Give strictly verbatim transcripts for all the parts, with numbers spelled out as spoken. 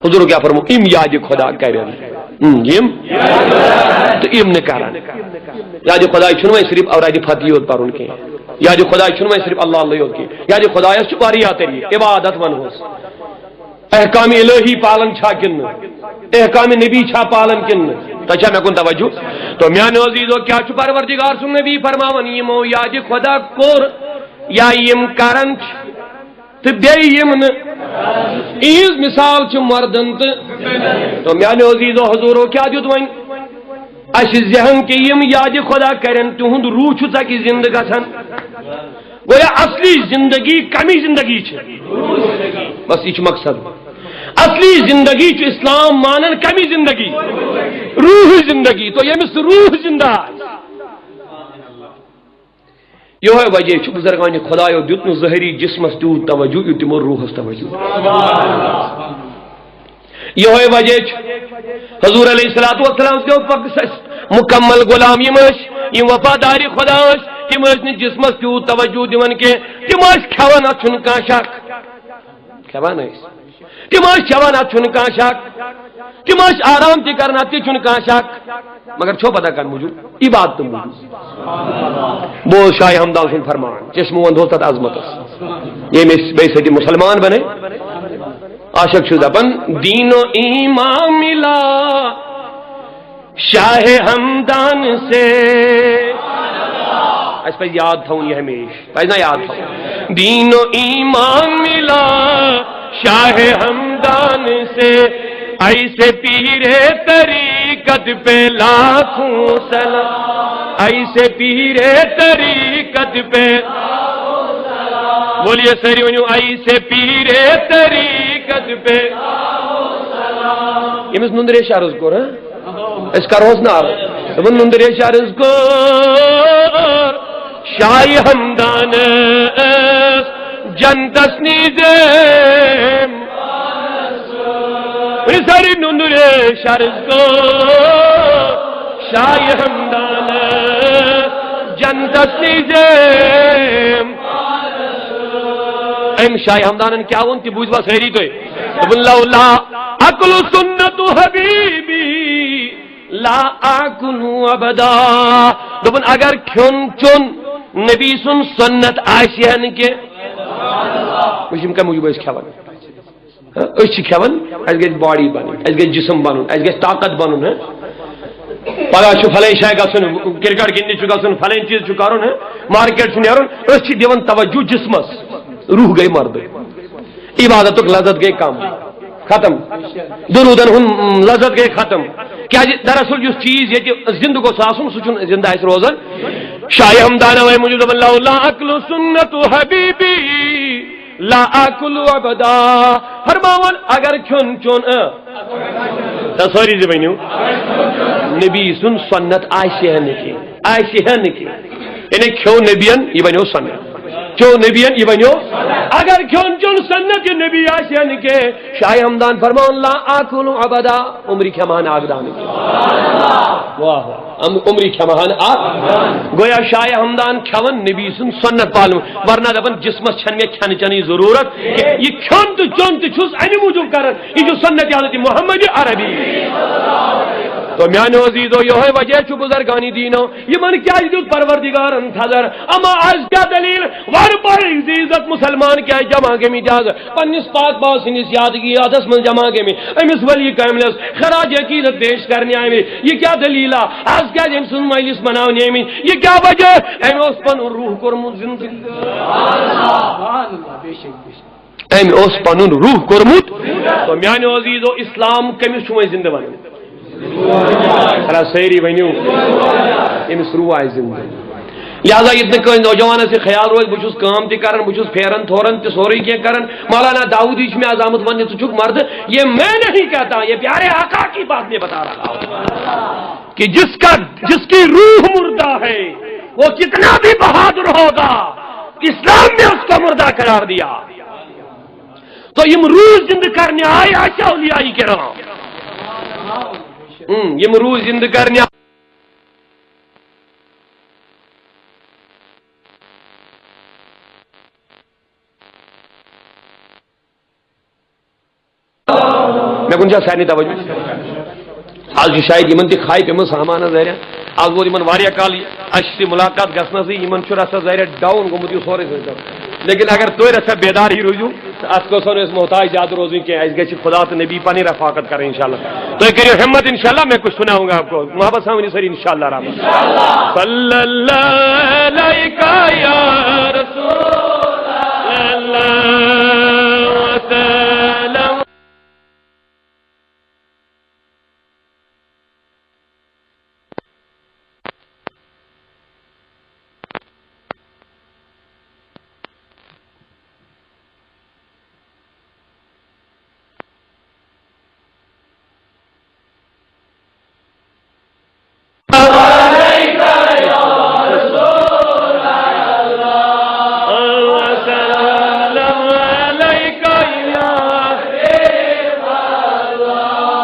حضور کیا فرمو؟ یم یاد خدا کرن۔ ہم، یم تہٕ یم نہٕ کرن۔ یاد خدا چھُنہٕ وۄنۍ صرف اوراد فتح یوت پرُن کینٛہہ۔ یاد خدا چھُنہٕ وۄنۍ صرف اللہ اللہ یوت کینٛہہ۔ یاد خدایس چھُ واریاہ طریقہٕ، عبادت ونہوس۔ احکام الہی پالن چھا کِنہٕ نہٕ؟ احکام نبی چھا پالن کِنہٕ نہٕ؟ تۄہہِ چھا مےٚ کُن توجہ؟ تو میانیو عزیزو، کیا چھُ پروردگار سُنٛد نبی فرماوان، یِمو یاد خدا کوٚر یا یِم کران چھِ، تہٕ بیٚیہِ یِم نہٕ؟ یِہنٛز مثال چھِ مردن تہٕ۔ تو میانیو عزیزو، حضورو کیا دیُت وۄنۍ؟ اسہِ ذہن کہِ یِم یاد خدا کرن، تِہُنٛد روح چھُ ژکہِ زندٕ گژھان۔ گویا اصلی زندگی کمی زندگی چھِ۔ بس یہِ چھُ مقصد۔ اصلی زندگی چھُ اسلام مانن کمی زندگی؟ روح زندگی۔ تو ییٚمِس روح زندہ آسہِ۔ یہوے وجہ چھُ بزرگان خدایو دیُت نہٕ ظٲہری جسمس تیوٗت توجہ یوٗت تِمو روحس توجہ۔ یہوے وجہ چھُ حضور علیہ الصلوۃ والسلام کیو پکس ٲسۍ مکمل غلام، یِم ٲسۍ، یِم وفادار خدا ٲسۍ، تِم ٲسۍ نہٕ جسمس تیوٗت توجہ دِوان کینٛہہ۔ تِم ٲسۍ کھٮ۪وان، اتھ چھُنہٕ کانٛہہ شک۔ کھٮ۪وان ٲسۍ۔ تِم ٲسۍ کھٮ۪وان، اتھ چھُنہٕ کانٛہہ شک۔ تِم ٲسۍ آرام تہِ کران، اتھ تہِ چھُنہٕ کانٛہہ شک۔ مگر چھو پتہ کَمہِ موٗجوٗب؟ عبادتہٕ موٗجوٗب۔ بوز شاہ ہمدان سُنٛد فرمان، چشمہٕ وندوس تتھ عظمتس۔ ییٚمۍ أسۍ بیٚیہِ سۭتۍ مسلمان بنے۔ عاشق چھُ دپان، دین و ایمان ملا شاہ ہمدان سے۔ اَسہِ پَزِ یاد تھاوُن یہِ ہمیشہِ۔ پَزِ نا یاد تھاوُن؟ دین و ایمان ملا شاہ ہمدان سے، ایسے پیر طریقت پہ لاکھوں سلام، ایسے پیر طریقت پہ۔ بولیے سٲری ؤنِو، ایسے پیر طریقت پہ۔ ییٚمِس نُندٕ ریش عرض کوٚر، ہاں؟ أسۍ کرہوس نہٕ عرض۔ دوٚپُن، نُندٕ ریش عرض کوٚر شاہ ہمدان جنتس نیٖزیم۔ ؤنِو سٲری، نُندٕ ریش عرض کوٚر شاہ ہمدان جنتس نیٖزیم۔ أمۍ شاہ ہمدانن کیٛاہ ووٚن تہِ بوٗزوا سٲری تُہۍ؟ دوٚپُن، لولا عقل سنت حبیبی لا آکل ابدا۔ دوٚپُن، اگر کھیوٚن چیوٚن نبی سُنٛد سنت آسہِ ہا نہٕ کینٛہہ۔ وٕچھ، یِم کَمہِ موٗجوٗب ٲسۍ کھٮ۪وان؟ ہہ، أسۍ چھِ کھٮ۪وان، اَسہِ گژھِ باڈی بَنٕنۍ، اَسہِ گژھِ جسم بَنُن، اَسہِ گژھِ طاقت بَنُن۔ ہہ، پگاہ چھُ فلٲنۍ جایہِ گژھُن، کرکٹ گِنٛدنہِ چھُ گژھُن، فلٲنۍ چیٖز چھُ کَرُن، ہہ، مارکیٹ چھُ نیرُن، أسۍ چھِ دِوان توجہ جسمس، روح گٔے مردٕ۔ عبادتُک لذت گٔے کم، ختم۔ درودن ہُنٛد لذت گٔے ختم۔ کیازِ دراصل یُس چیٖز ییٚتہِ زندٕ گوٚژھ آسُن، سُہ چھُنہٕ زندٕ اَسہِ روزان۔ شاہ ہمدان اوے موٗجوٗب دَپان، لولا عقل سنت حبیبی لا آکل ابدا۔ فرماوان، اگر کھیوٚن چیوٚن، اۭں، تہ سٲری زِ ؤنِو، نبی سُنٛد سنت آسہِ ہا نہٕ کینٛہہ۔ آسہِ ہا نہٕ کینٛہہ۔ یعنی کھیوٚو نبیَن، یہِ بنیو سنت۔ چیوٚو نبیَن، یہِ بنیو۔ اگر کھیوٚن چیوٚن سنت یہِ نبی آسہِ ہا نہٕ کینٛہہ، شاہ ہمدان فرماوان، لا آکل ابدا، عمری کھٮ۪مہٕ ہا نہٕ اکھ دانہٕ کینٛہہ۔ واہ واہ۔ عم-، عمری کھٮ۪مہٕ ہا نہٕ اکھ۔ گویا شاہ ہمدان کھٮ۪وان نبی سُنٛد سنت پالُن، ورنہ دپان جسمس چھنہٕ مےٚ کھٮ۪نہٕ چٮ۪نٕچ ضروٗرت کینٛہہ۔ یہِ کھیوٚن تہٕ چیوٚن تہِ چھُس امہِ موٗجوٗب کران، یہِ چھُ سنت حضرت محمد عربی۔ تو میانیو عزیزو، یہوے وجہ چھُ بزرگان دینو، یِمن کیازِ دیُت پروردگارن تھزر؟ اما از کیا دلیل؟ ور پر عزت مسلمان کیا جمع گٔمٕتۍ از پننِس پاک باو سٕنٛدِس یادگی یادس منٛز جمع گٔمٕتۍ، أمِس ولی کاملس خراج عقیدت پیش کرنہِ آمٕتۍ۔ یہِ کیا دلیلہ؟ از کیازِ أمۍ سٕنٛز مجلس مناونہِ آمٕتۍ؟ یہِ کیا وجہ؟ أمۍ اوس پنُن روح کوٚرمُت زندٕ۔ أمۍ اوس پنُن روح کوٚرمُت۔ تو میانیو عزیزو، اسلام کٔمِس چھُ وۄنۍ زندٕ ونان؟ خرا سٲری ؤنِو، أمِس روح آسہِ زندٕ۔ لہذا ییٚتہِ نہٕ کٲنٛسہِ نوجوانس یہِ خیال روزِ، بہٕ چھُس کٲم تہِ کران، بہٕ چھُس پھیران تھوران تہِ سورُے کینٛہہ کران، مولانا داوودی چھُ مےٚ از آمُت وننہِ، ژٕ چھُکھ مردٕ، یہ میں نہیں کہتا، یہ پیارے آقا کی بات میں بتا رہا ہوں کہ جس کا، جس کی روح مردہ ہے، وہ کتنا بھی بہادر ہوگا، اسلام نے اس کو مردہ قرار دیا۔ تو یم روح زندٕ کرنہِ آے، آسہِ اولیاء کرام۔ ہم، یم روح زندٕ کرنہِ آے۔ کُن چھا سارنٕے توجہ؟ آز چھُ شاید یِمن تہِ کھاے پیمٕژ سامان حظ واریاہ۔ آز ووت یِمن واریاہ کال اَسہِ سۭتۍ مُلاقات گژھنَسٕے، یِمن چھُ رَسَس واریاہ ڈاوُن گوٚمُت یہِ سورُے سِسٹم۔ لیکن اگر تُہۍ رَسا بیدار ہی روٗزِو، تہٕ اَتھ گوٚژھ نہٕ أسۍ محتاج زیادٕ روزٕنۍ کینٛہہ، اَسہِ گژھِ خدا تہٕ نبی پَنٕنۍ رفاقت کَرٕنۍ اِنشاءاللہ۔ تُہۍ کٔرِو ہمت، اِنشاءاللہ میں کچھ سناؤں گا آپ کو۔ محبت سان ؤنِو سٲری اِنشاءاللہ رحمان۔ صلی اللہ علیک یا رسول اللہ وسلم۔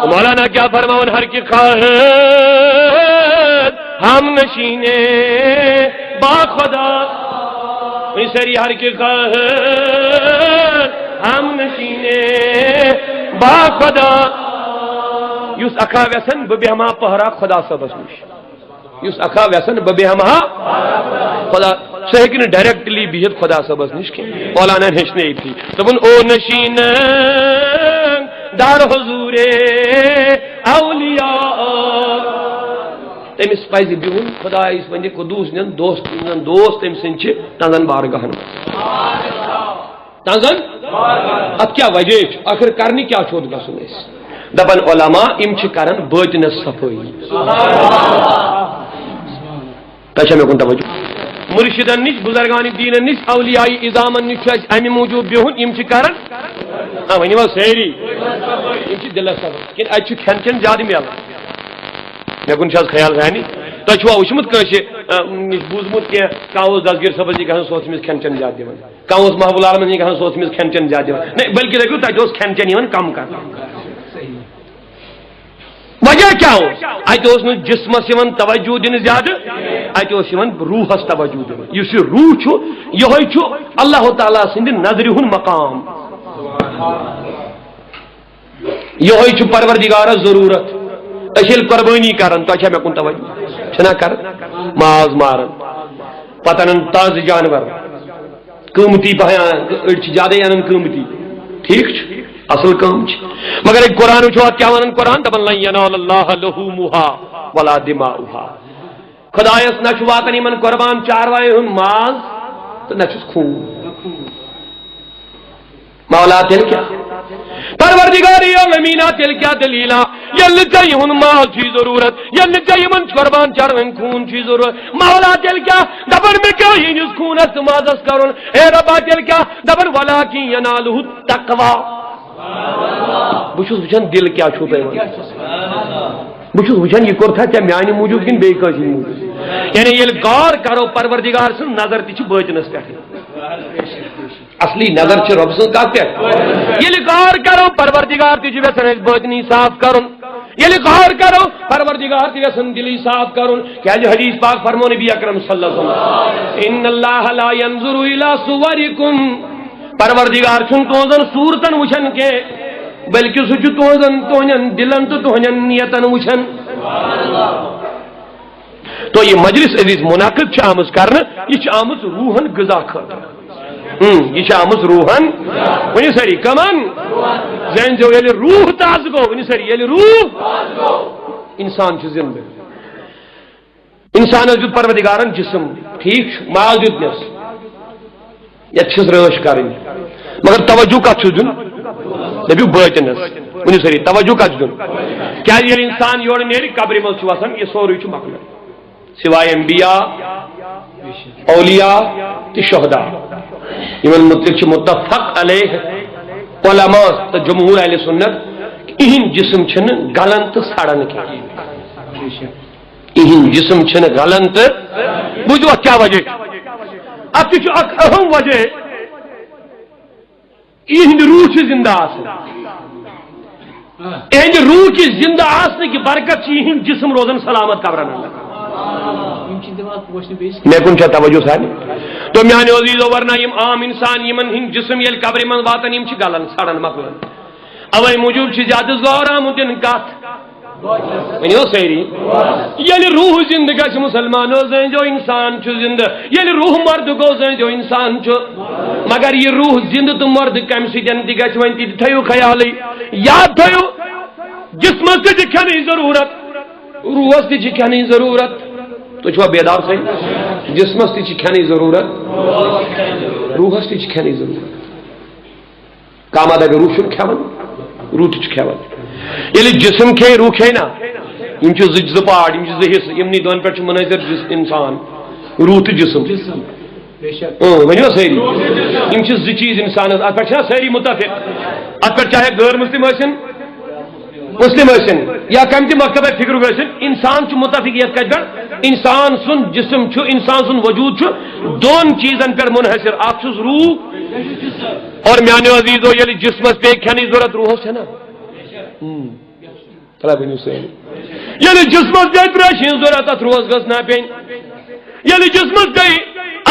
مولانا کیا فرماون؟ ہر کی خواہد ہم نشینے با خدا، وۄنۍ سٲری ہر کی خواہد ہم نشینے با خدا۔ یُس اکھا ویژھن بہٕ بیٚہمہٕ ہا پہرا خدا صٲبس نِش۔ یُس اکھا ویژھن بہٕ بیٚہمہٕ ہا خدا، سُہ ہیٚکہِ نہٕ ڈائریکٹلی بِہِتھ خدا صٲبس نِش کینٛہہ۔ مولانا ہیٚچھنٲیتھی۔ دوٚپُن، او نشین در حضور اولیاء۔ تٔمِس پَزِ بِہُن خدایَس وَنہِ قدوٗس نٮ۪ن دوست، نٮ۪ن دوست تٔمۍ سٕنٛدۍ چھِ تَنزَن بارگاہَن منٛز۔ تَنزَن؟ اَتھ کیٛاہ وجہ چھُ؟ آخر کرنہِ کیٛاہ چھُ اوٚت گژھُن اَسہِ؟ دَپان علماء، یِم چھِ کران بٲطنَس صفٲیی۔ تۄہہِ چھا مےٚ کُن توجہ؟ مُرشِدَن نِش، بُزرگانِ دیٖنَن نِش، اولیاء عظامَن نِش چھُ اَسہِ اَمہِ موٗجوٗب بِہُن، یِم چھِ کران، آ، ؤنِو حظ سٲری، یِم چھِ دِلَس صفٲیی۔ کِنہٕ اَتہِ چھُ کھٮ۪ن چٮ۪ن زیادٕ میلان؟ مےٚ کُن چھا حظ خیال سانہِ؟ تۄہہِ چھُوا وٕچھمُت کٲنٛسہِ، آ، نِش بوٗزمُت کینٛہہ، کانٛہہ اوس دستگیٖر صٲبَس نِش گژھان، سُہ اوس تٔمِس کھٮ۪ن چٮ۪ن زیادٕ دِوان؟ کانٛہہ اوس محبوب العالمَس نِش گژھان، سُہ اوس تٔمِس کھٮ۪ن چٮ۪ن زیادٕ دِوان؟ نہ، بلکہِ دٔپِو، تَتہِ اوس کھٮ۪ن چٮ۪ن یِوان کَم کرنہٕ۔ وجہ کیٛاہ اوس؟ اَتہِ اوس نہٕ جسمَس یِوان توجہ دِنہٕ زیادٕ، اَتہِ اوس یِوان روحَس توجہ دِنہٕ۔ یُس یہِ روح چھُ، یِہوٚے چھُ اللہ تعالیٰ سٕنٛدِ نظرِ ہُنٛد مقام۔ یِہوٚے چھُ پروردگارس ضروٗرت۔ أسۍ ییٚلہِ قۄربٲنی کران، تۄہہِ چھا مےٚ کُن توجہ؟ چھِنا کران؟ ماز ماران، پتہٕ انان تازٕ جانور، قۭمتی پہن، أڑۍ چھِ زیادَے انان قۭمتی۔ ٹھیٖک چھُ، اصل کٲم چھِ۔ مگر أکۍ قرآن وٕچھو، اَتھ کیٛاہ وَنان قرآن؟ دَپان، "لن ینال اللہ لحومها ولا دماؤها۔" خدایس نہ چھُ واتان یِمن قۄربان چاروایَن ہُنٛد ماز تہٕ نہ چھُس خوٗن۔ مولا تیٚلہِ کیٛاہ؟ پروردگار عالمیٖنا، تیٚلہِ کیٛاہ دٔلیٖلا؟ ییٚلہِ نہٕ ژےٚ یِہُنٛد ماز چھُے ضروٗرت، ییٚلہِ نہٕ ژےٚ یِمن قۄربان چاروایَن خوٗن چھُے ضروٗرت، مولا تیٚلہِ کیٛاہ؟ دَپان مےٚ کیٛاہ یِہِنٛدِس خوٗنس تہٕ مازس کرُن؟ اے ربا تیٚلہِ کیٛاہ؟ دَپان، "ولاکن ینالہ التقوی۔" بہٕ چھُس وٕچھان دِل کیٛاہ چھُو تۄہہِ وَنان۔ بہٕ چھُس وٕچھان، یہِ کوٚرتھا ژےٚ میٛانہِ موٗجوٗب کِنہٕ بیٚیہِ کٲنٛسہِ ہِنٛدِ موٗجوٗب؟ یعنی ییٚلہِ غور کرو، پروردگار سٕنٛز نظر تہِ چھِ بٲطنس پٮ۪ٹھٕے۔ اصلی نظر چھِ رۄب سٕنٛز کَتھ پٮ۪ٹھ؟ ییٚلہِ غور کرو، پروردگار تہِ چھُ یژھان اَسہِ بٲطنی صاف کرُن۔ ییٚلہِ غور کرو، پروردگار تہِ یژھان دِلی صاف کرُن۔ کیٛازِ حدیث پاک فرمو نبی اکرم صلی اللہ علیہ وسلم، "ان اللہ لا ینظر الی صورکم۔" پروردگار چھُنہٕ تُہنٛزن صوٗرتن وٕچھان کینٛہہ، بلکہِ سُہ چھُ تُہنٛزن، تُہنٛدٮ۪ن دِلن تہٕ تُہنٛدٮ۪ن نیتن وٕچھان۔ تو یہِ مجلس عزیز منعقد چھِ آمٕژ کرنہٕ، یہِ چھِ آمٕژ روحن غذا خٲطرٕ۔ اۭں، یہِ چھِ آمٕژ روحن، ؤنِو سٲری، کمن؟ زینزیو، ییٚلہِ روح تازٕ گوٚو، ؤنِو سٲری، ییٚلہِ روح، انسان چھُ زِندٕ۔ انسانس دیُت پروردگارن جسم، ٹھیٖک چھُ، ماز دیُتنس، یتھ چھِس رٲچھ کرٕنۍ، مگر توجہ کتھ چھُس دیُن؟ دٔپِو بٲطنس۔ ؤنِو سٲری، توجہ کتھ چھُ دیُن؟ کیازِ ییٚلہِ انسان یورٕ نیرِ، قبرِ منٛز چھُ وسان، یہِ سورُے چھُ مۄکلان۔ سوائے انبیاء، اولیاء تہٕ شہداء، یِمن متعلق چھُ متفق علیہ علماء تہٕ جمہور اہل سنت، یِہِنٛدۍ جسم چھِنہٕ گلان تہٕ سڑان کینٛہہ۔ یِہِنٛدۍ جسم چھِنہٕ گلان تہٕ، بوٗزِو اَتھ کیٛاہ وجہ چھُ؟ اَتھ تہِ چھُ اکھ اہم وجہ۔ یِہِنٛدۍ روح چھِ زِنٛدٕ آسان۔ یِہِنٛدِ روح کہِ زِنٛدٕ آسنہٕ کہِ برکت چھِ یِہِنٛدۍ جسم روزان سلامت قبرن اندر۔ مےٚ کُن چھا توجہ سارنٕے؟ تو میانیو عزیزو، ورنہ یِم عام انسان، یِمن ہٕنٛدۍ جسم ییٚلہِ قبرِ منٛز واتان، یِم چھِ گلان، سڑان، مۄکلان۔ اوے موٗجوٗب چھُ زیادٕ زور آمُت دِنہٕ کتھ۔ ؤنِو سٲری۔ ییٚلہِ روح زِندٕ گژھِ، مُسلمانو، زٲنۍزیو اِنسان چھُ زِندٕ۔ ییٚلہِ روح مردٕ گوٚو، زٲنۍزیو اِنسان چھُ۔ مگر یہِ روح زِندٕ تہٕ مردٕ کمہِ سۭتۍ تہِ گژھِ، وۄنۍ تہِ تھٲیِو خیالٕے، یاد تھٲیِو، جسمس تہِ چھِ کھٮ۪نٕچ ضروٗرت، روحس تہِ چھِ کھٮ۪نٕچ ضروٗرت۔ تُہۍ چھِوا بیدار سٲری؟ جسمس تہِ چھِ کھٮ۪نٕچ ضروٗرت، روحس تہِ چھِ کھٮ۪نٕچ ضروٗرت۔ کانٛہہ ما دَپہِ، روح چھُنہٕ کھٮ۪وان، روح تہِ چھُ کھٮ۪وان۔ ییٚلہِ جسم کھیٚیہِ، روح کھیٚیہِ نا؟ یِم چھِ زٕ، زٕ پارٹ، یِم چھِ زٕ حصہٕ، یِمنٕے دۄن پٮ۪ٹھ چھُ منحصر جس-، اِنسان، روح تہٕ جسم۔ اۭں، ؤنِو حظ سٲری۔ یِم چھِ زٕ چیٖز اِنسانَس، اَتھ پٮ۪ٹھ چھِنا سٲری مُتفِق؟ اَتھ پٮ۪ٹھ چاہے غٲر مُسلِم ٲسِن، مُسلِم ٲسِن یا کَمہِ تہِ مکتبہ فِکرُک ٲسِن، اِنسان چھُ مُتفِق یَتھ کَتہِ پٮ۪ٹھ؟ اِنسان سُنٛد جسم چھُ، اِنسان سُنٛد وجوٗد چھُ دۄن چیٖزَن پٮ۪ٹھ منحصر۔ اَکھ چھُس روح، اور میانیو عزیزو، ییٚلہِ جسمس پیٚیہِ کھٮ۪نٕچ ضروٗرت، روحس چھےٚ نا؟ ہم۔ تلا ؤنِو سٲری۔ ییٚلہِ جسمس پیٚیہِ ترٛیشہِ ہٕنٛز ضروٗرت، اتھ روحس گٔژھ نا پیٚنۍ۔ ییٚلہِ جسمس پیٚیہِ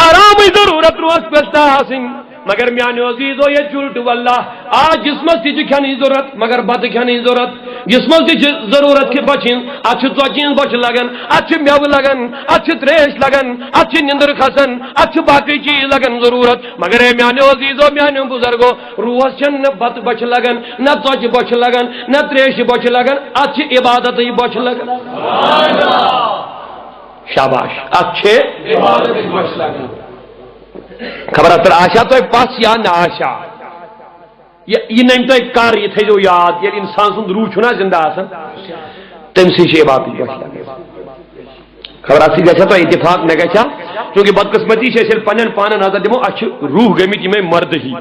آرامٕچ ضروٗرت، روحس گٔژھ نا آسٕنۍ۔ مگر میانیو عزیزو، ییٚتہِ چھُ الٹہٕ واللہ، آ، جسمس تہِ چھِ کھٮ۪نٕچ ضروٗرت، مگر بتہٕ کھٮ۪نٕچ ضروٗرت۔ جسمس تہِ چھِ ضروٗرت کہِ بۄچھِ ہٕنٛز، اتھ چھِ ژۄچہِ ہٕنٛز بۄچھِ لگان، اتھ چھِ مٮ۪وٕ لگان، اتھ چھِ ترٛیش لگان، اتھ چھِ نِندٕر کھسان، اتھ چھِ باقٕے چیٖز لگان ضروٗرت۔ مگر اے میانیو عزیزو، میانیو بُزرگو، روحس چھنہٕ نہ بتہٕ بۄچھِ لگان، نہ ژۄچہِ بۄچھِ لگان، نہ تریشہِ بۄچھِ لگان، اتھ چھِ عبادتٕچ بۄچھِ لگان۔ شاباش، اتھ چھِ عبادتٕچ بۄچھِ لگان۔ خبر اتھ پٮ۪ٹھ آسیا تۄہہِ پژھ یا نہ آسیا؟ یہِ، یہِ ننہِ تۄہہِ کر، یہِ تھٲیزیو یاد، ییٚلہِ انسان سُنٛد روح چھُنہ زندٕ آسان، تٔمۍ سٕے چھِ عبادتٕچ بۄچھِ لگان۔ خبر اتھ سۭتۍ گژھِ ہا تۄہہِ اتفاق، مےٚ گژھِ ہا، چونکہ بدقسمتی چھِ أسۍ ییٚلہِ پننٮ۪ن پانن نظر دِمو، اسہِ چھِ روح گٔمٕتۍ یِمے مردٕ ہی۔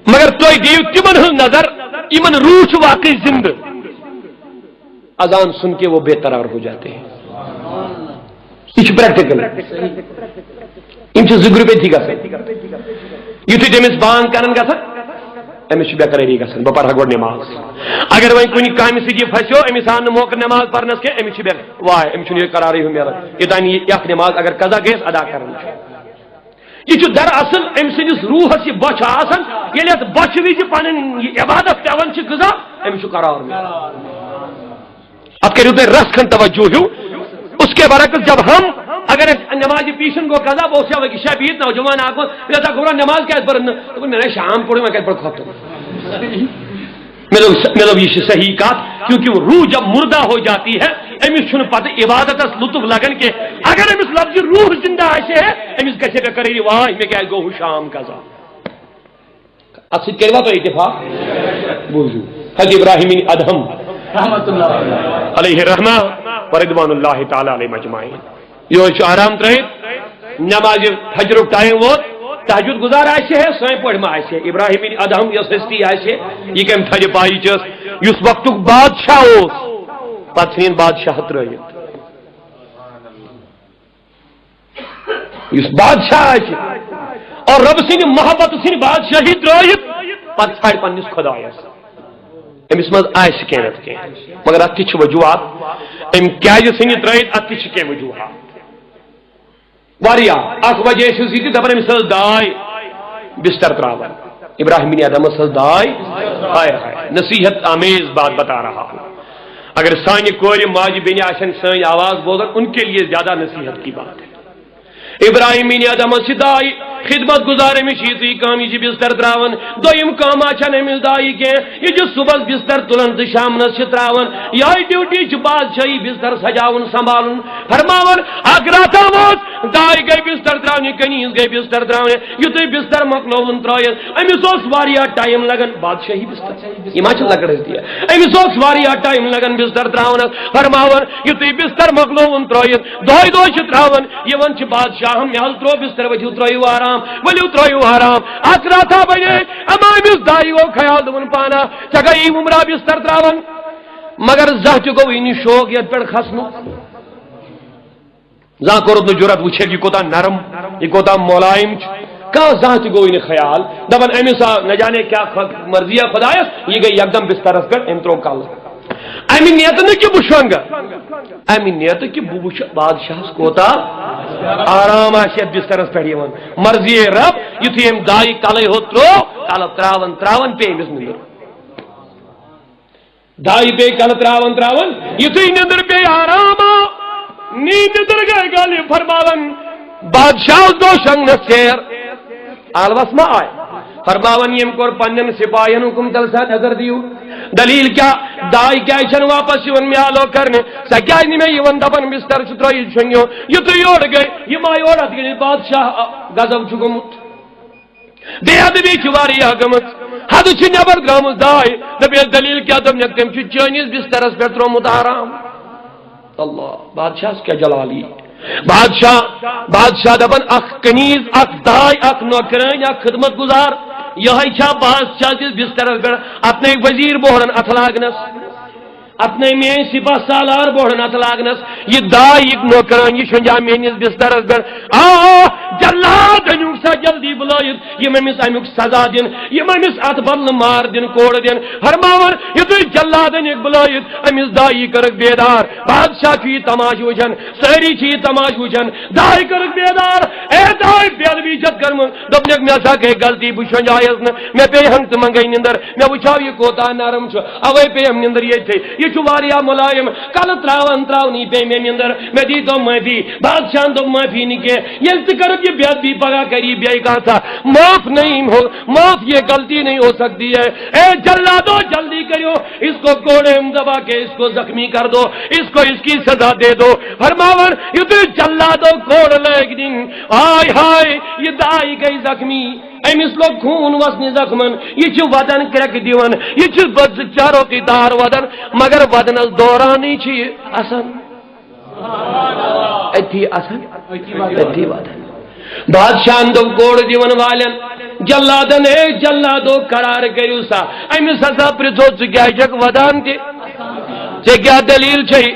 مگر تُہۍ دِیِو تِمن ہٕنٛز نظر، یِمن روح چھُ واقعی زندٕ۔ اذان سن کے وہ بے قرار ہو جاتے ہیں۔ یہ چھُ پریکٹیکل۔ یِم چھِ زٕ گروپ ییٚتھی گژھان۔ یُتھُے تٔمِس بانگ کران گژھان، أمِس چھِ بے قرٲری گژھان، بہٕ پرٕ ہا گۄڈٕ نٮ۪ماز۔ اگر وۄنۍ کُنہِ کامہِ سۭتۍ یہِ پھسیو، أمِس آو نہٕ موقعہٕ نٮ۪ماز پرنس کینٛہہ، أمِس چھِ بے، واے، أمِس چھُنہٕ یہِ قرارٕے ہیوٗ میلان۔ یوٚتام یہِ اکھ نٮ۪ماز اگر قضا گٔیَس، ادا کرٕنۍ چھِ۔ یہِ چھُ دراصل أمۍ سٕنٛدِس روحس یہِ بۄچھِ آسان، ییٚلہِ اتھ بۄچھِ وِزِ پنٕنۍ یہِ عبادت پٮ۪وان چھِ غذا، أمِس چھُ قرار میلان۔ اتھ کٔرِو تُہۍ رژھ کھنڈ توجہ ہیوٗ۔ اس کے برعکس جب ہم، اگر اسہِ نماز پیشن گوٚو قضا، بہٕ اوسُس یوٕ أکِس جایہِ بِہِتھ، نوجوان اکھ ووٚن، مےٚ دوٚپ، "گوٚبرا، نماز کیازِ پٔر نہٕ؟" دوٚپُن، "مےٚ نے شام پوٚر، وۄنۍ کتہِ پرٕ خۄفتہٕ؟" مےٚ دوٚپ، مےٚ دوٚپ، یہِ چھِ صحیح کتھ، کیونکہ روح جب مردہ ہو جاتی ہے، أمِس چھُنہٕ پتہٕ عبادتس لطف لگان کینٛہہ۔ اگر أمِس لفظ روح زندہ آسہِ ہے، أمِس گژھِ ہے مےٚ قرٲری، واے، مےٚ کیازِ گوٚو ہُہ شام قضا؟ اتھ سۭتۍ کٔروا تُہۍ اتفاق؟ بوٗزِو، حضرت ابراہیم ادہم رحمت اللہ علیہ۔ علیہ رحمہ و رضوان اللہ تعالی علیہ مجمعین۔ یہوے چھُ آرام ترٲیِتھ، نمازِ فجرُک ٹائم ووت، تہجد گزار آسہِ ہے، سٲنۍ پٲٹھۍ ما آسہِ ہے؟ ابراہیم ادہم یۄس ہستی آسہِ ہے، یہِ کمہِ تھدِ پایہِ چھِ ٲس؟ یُس وقتُک بادشاہ اوس، پتہٕ ژھٕنِن بادشاہ ترٲیِتھ۔ یُس بادشاہ آسہِ اور رب سٕنٛدِ محبت سٕنٛدِ بادشاہی ترٲیِتھ، پتہٕ ژھانٛڈِ پننِس خۄدایس۔ أمِس منٛز آسہِ کینٛہہ نتہٕ کینٛہہ، مگر اتھ تہِ چھِ وجوہات۔ أمۍ کیازِ ژھٕنہِ ترٲیِتھ، اتھ تہِ چھِ کینٛہہ وجوہات۔ واریاہ۔ اکھ وجہ چھُس یہِ تہِ دپان، أمِس ٲس داے بستر تراوان۔ ابراہیم بن ادمس ٲس داے۔ ہاے ہاے، نصیحت آمیز بات بتا رہا ہوں۔ اگر سانہِ کورِ ماجہِ بیٚنہِ آسن سٲنۍ آواز بوزان، ان کے لیے زیادہ نصیحت کی بات ہے۔ ابراہیم بن ادمس چھِ داے خدمت گزار، أمِس چھِ یِژٕے کٲم، یہِ چھِ بستر تراوان۔ دوٚیِم کٲم آسن أمِس دایہِ کینٛہہ، یہِ چھِ صبحس بستر تُلان تہٕ شامنس چھِ تراوان۔ یِہوٚے ڈیوٹی چھِ بادشاہی بستر سجاوُن، سنبھالُن۔ فرماوان، اکھ راتھا ووت، داے گٔے بستر تراونہِ، کنیز گٔے بستر تراونہِ۔ یُتھُے بستر مۄکلووُن ترٲیِتھ، أمِس اوس واریاہ ٹائم لگان۔ بادشاہی بستر، یہِ ما چھِ لۄکٕٹ ہستی؟ أمِس اوس واریاہ ٹائم لگان بستر تراونس۔ فرماوان، یُتھُے بستر مۄکلووُن ترٲیِتھ، دۄہے دۄہے چھِ تراوان، یِوان چھِ بادشاہ، محل ترٛوو بستر، ؤتھِو ترٲیِو آرام، ؤلِو ترٲیِو آرام۔ اکھ راتھا بنے، اما أمِس دایہِ گوٚو خیال، دوٚپُن، پانا، ژےٚ گٔیی عمرہ بستر تراوان، مگر زانٛہہ تہِ گوٚوٕے نہٕ شوق یتھ پٮ۪ٹھ کھسنُک۔ زانٛہہ کوٚرُتھ نہٕ جُرت، وٕچھکھ یہِ کوٗتاہ نرم، یہِ کوٗتاہ مُلایِم چھُ۔ کانٛہہ زانٛہہ تہِ گوٚوٕے نہٕ خیال، دپان، أمِس آو نہ جانے کیٛاہ خۄ-، مرضیہ خۄدایس، یہِ گٔے یکدم بسترس پٮ۪ٹھ، أمۍ ترٛوو کلہٕ۔ اَمہِ نیتہٕ نہٕ کہِ بہٕ شۄنٛگہٕ، اَمہِ نیتہٕ کہِ بہٕ وٕچھٕ بادشاہس کوٗتاہ آرام آسہِ یتھ بسترس پٮ۪ٹھ یِوان۔ مرضی رب، یُتھُے أمۍ دایہِ کلے ہوت ترٛوو، کلہٕ ترٛاوان ترٛاوان پیٚیہِ أمِس نِندٕر۔ دایہِ پیٚیہِ کلہٕ تراوان تراوان، یُتھُے نیٚنٛدٕر پیٚیہِ آرام آو، نی نیٚنٛدٕر گٔے گلہِ، فرماوان، بادشاہس گوٚو شۄنٛگنس ژیر۔ آلوس ما آے؟ فرماوان، ییٚمۍ کوٚر پننٮ۪ن سپاہین حُکم، تیٚلہِ سا نظر دِیِو۔ دلیل کیٛاہ؟ داے کیٛازِ چھَنہٕ واپس یِوان مےٚ آلو کرنہِ؟ سۄ کیٛازِ نہٕ مےٚ یِوان دپان، بستر چھُ ترٲیِتھ شۄنٛگِو؟ یُتھُے یورٕ گٔے، یِم آے اورٕ، اتھ گٔے بادشاہ غضب چھُ گوٚمُت۔ بے ادبی چھِ واریاہ گٔمٕژ، حدٕ چھِ نٮ۪بر درٛامٕژ۔ داے دوٚپ، ییٚلہِ دلیل کیٛاہ؟ دوٚپنَکھ، تٔمۍ چھُ چٲنِس بسترس پٮ۪ٹھ ترٛوومُت آرام۔ اللہ، بادشاہس کیٛاہ جلالی۔ بادشاہ، بادشاہ دپان، اکھ کنیز، اکھ داے، اکھ نوکرٲنۍ، اکھ خدمت گزار، یہے چھا بادشاہ کِس بسترس پٮ۪ٹھ؟ اتنے وزیر بوہرن اتھ لاگنس، اتنے میٲنۍ سپاہ سالار بوہرن اتھ لاگنس، یہِ داے، یہِ نوکرٲنۍ، یہِ شۄنٛجا میٲنِس بسترس پٮ۪ٹھ۔ آ، جلاد أنِو سا جلدی بُلٲیِتھ، یِم أمِس اَمیُک سزا دِن، یِم أمِس اَتھ بدلہٕ مار دِن، کوڑ دِن۔ فرماوان، یُتھُے جلاد أنِکھ بُلٲیِتھ، أمِس دایی کٔرٕکھ بیدار۔ بادشاہ چھُ یہِ تماشہٕ وٕچھان، سٲری چھِ یہِ تماشہٕ وٕچھان۔ داے کٔرٕکھ بیدار، اے داے، بے ادبی چھَتھ کٔرمٕژ۔ دوٚپنَکھ، مےٚ ہسا گٔے غلطی، بہٕ شۄنٛجایَس نہٕ، مےٚ پیٚیہِ ہنٛگتہٕ منٛگَے نِندٕر، مےٚ وٕچھاو یہِ کوٗتاہ نرم چھُ، اَوَے پیٚیَم نِندٕر ییٚتھٕے۔ یہِ چھُ واریاہ مُلایِم، کَلہٕ ترٛاوان ترٛاونٕے پیٚیہِ مےٚ نِندٕر، مےٚ دیٖتو معٲفی۔ بادشاہن دوٚپ، معٲفی نہٕ کینٛہہ، ییٚلہِ ژٕ کٔرٕکھ یہِ بے ادبی، پگاہ کَرِ یہِ بیٚیہِ کانٛہہ۔ معاف نہیں ہو، معاف یہ غلطی نہیں ہو سکتی ہے۔ اے جلادو، جلدی کٔرِو، اس کو کوڑے ہم دبا کے اس کو زخمی کر دو، اس کو اس کی سزا دے دو۔ فرماوان، یُتھُے جلادو کوڑ لٲگۍ دِنۍ، ہاے ہاے، یہِ داے گٔے زخمی۔ أمِس لوٚگ خوٗن وَسنہِ زخمن، یہِ چھِ وَدان کرٛٮ۪کہٕ دِوان، یہِ چھِ بد-، چاروکی دار وَدان، مگر وَدنَس دورانٕے چھِ یہِ اَسان۔ أتھی اَسان، أتھی وَدان۔ بادشاہن دوٚپ کوڑ دِوان والٮ۪ن، جلادن، اے جلادو، قرار کٔرِو سا، أمِس ہسا پرٛژھو، ژٕ کیٛازِ چھَکھ وَدان تہِ؟ ژےٚ کیٛاہ دٔلیٖل چھے؟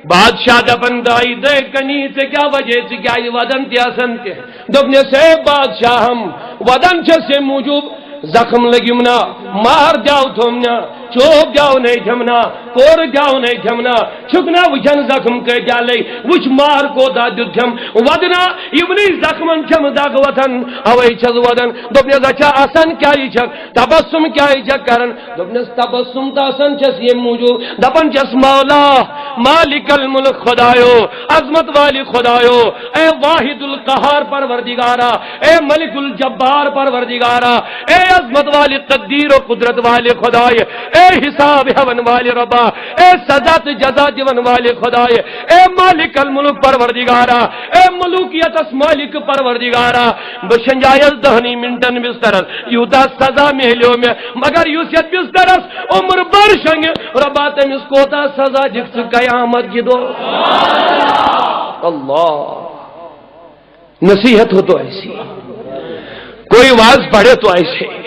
بادشاہ دپان، دائی دے کنی، ژےٚ کیٛاہ وجہ، ژٕ کیٛازِ ودان تہِ آسان تہِ؟ دوٚپنس، ہے بادشاہ، ہم ودان چھَس ییٚمہِ موٗجوٗب، زخم لٔگِم نا، مار دیاو تھوٚم نا، چوب دیاو نے تھم نا، کور دیاو نے تھم نا، چھُکھ نا وٕچھان زخم کۭتیٛاہ لٔگۍ، وٕچھ مار کوتاہ دیُت تھم، ودنا یِمنٕے زخمن چھَم دگ وۄتھان، اوے چھَس ودان۔ دوٚپنس، اچھا آسان کیٛاہ یہِ چھَکھ، تبسم کیٛازِ چھَکھ کران؟ دوٚپنس، تبسم تہٕ آسان چھَس ییٚمہِ موٗجوٗب، دپان چھَس، مولا، مالک الملک خدایو، عظمت والہِ خدایو، اے واحد القہار پروردگارا، اے ملک الجبار پروردگارا، اے عظمت والہِ، قدیر و قدرت والہِ خدایہِ، اے حساب ہٮ۪وَن والہِ رۄبا، اے سزا تہٕ جزا دِوَن والہِ خدایہِ، اے مالک الملک پروردگارا، اے ملوکیتس مالک پروردگارا، بہٕ شنجایس دہنی منٹن بسترس، یوٗتاہ سزا میلیو مےٚ، مگر یُس یتھ بسترس عمر بھر شنگہِ، رۄبا تٔمِس کوتاہ سزا دِکھ ژٕ قیامت کہِ دۄہ۔ اللہ، نصیحت ہو تو ایسی، کوئی واز پڑھے تو ایسے۔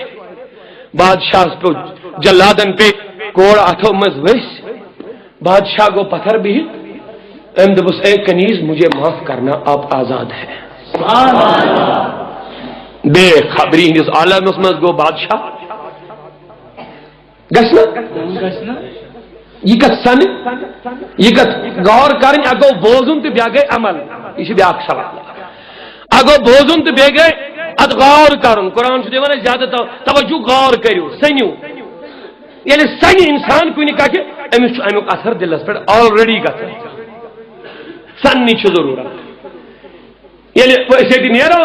بادشاہس پیوٚو، جلادن پیٚیہِ کوڑ اتھو منٛز ؤسۍ۔ بادشاہ گوٚو پتھر بِہِتھ۔ أمۍ دوٚپُس، اے کنیز، مجھے معاف کرنا، آپ آزاد ہیں۔ بے خبری ہٕنٛدِس عالمس منٛز گوٚو بادشاہ۔ گژھِ نا؟ گژھِ نا؟ یہِ کتھ سنہِ، یہِ کتھ غور کرٕنۍ، اکھ گوٚو بوزُن تہٕ بیٛاکھ گٔے عمل۔ یہِ چھُ بیٛاکھ سوال۔ اکھ گوٚو بوزُن تہٕ بیٚیہِ گٔے اتھ غور کرُن۔ قرآن چھُ دِوان اَسہِ زیادٕ تو-، توجہ، غور کٔرِو، سٔنِو۔ ییٚلہِ سنہِ انسان کُنہِ کتھِ، أمِس چھُ امیُک اثر دِلس پٮ۪ٹھ already گژھان۔ سننٕچ چھِ ضروٗرت۔ ییٚلہِ أسۍ ییٚتہِ نیرو،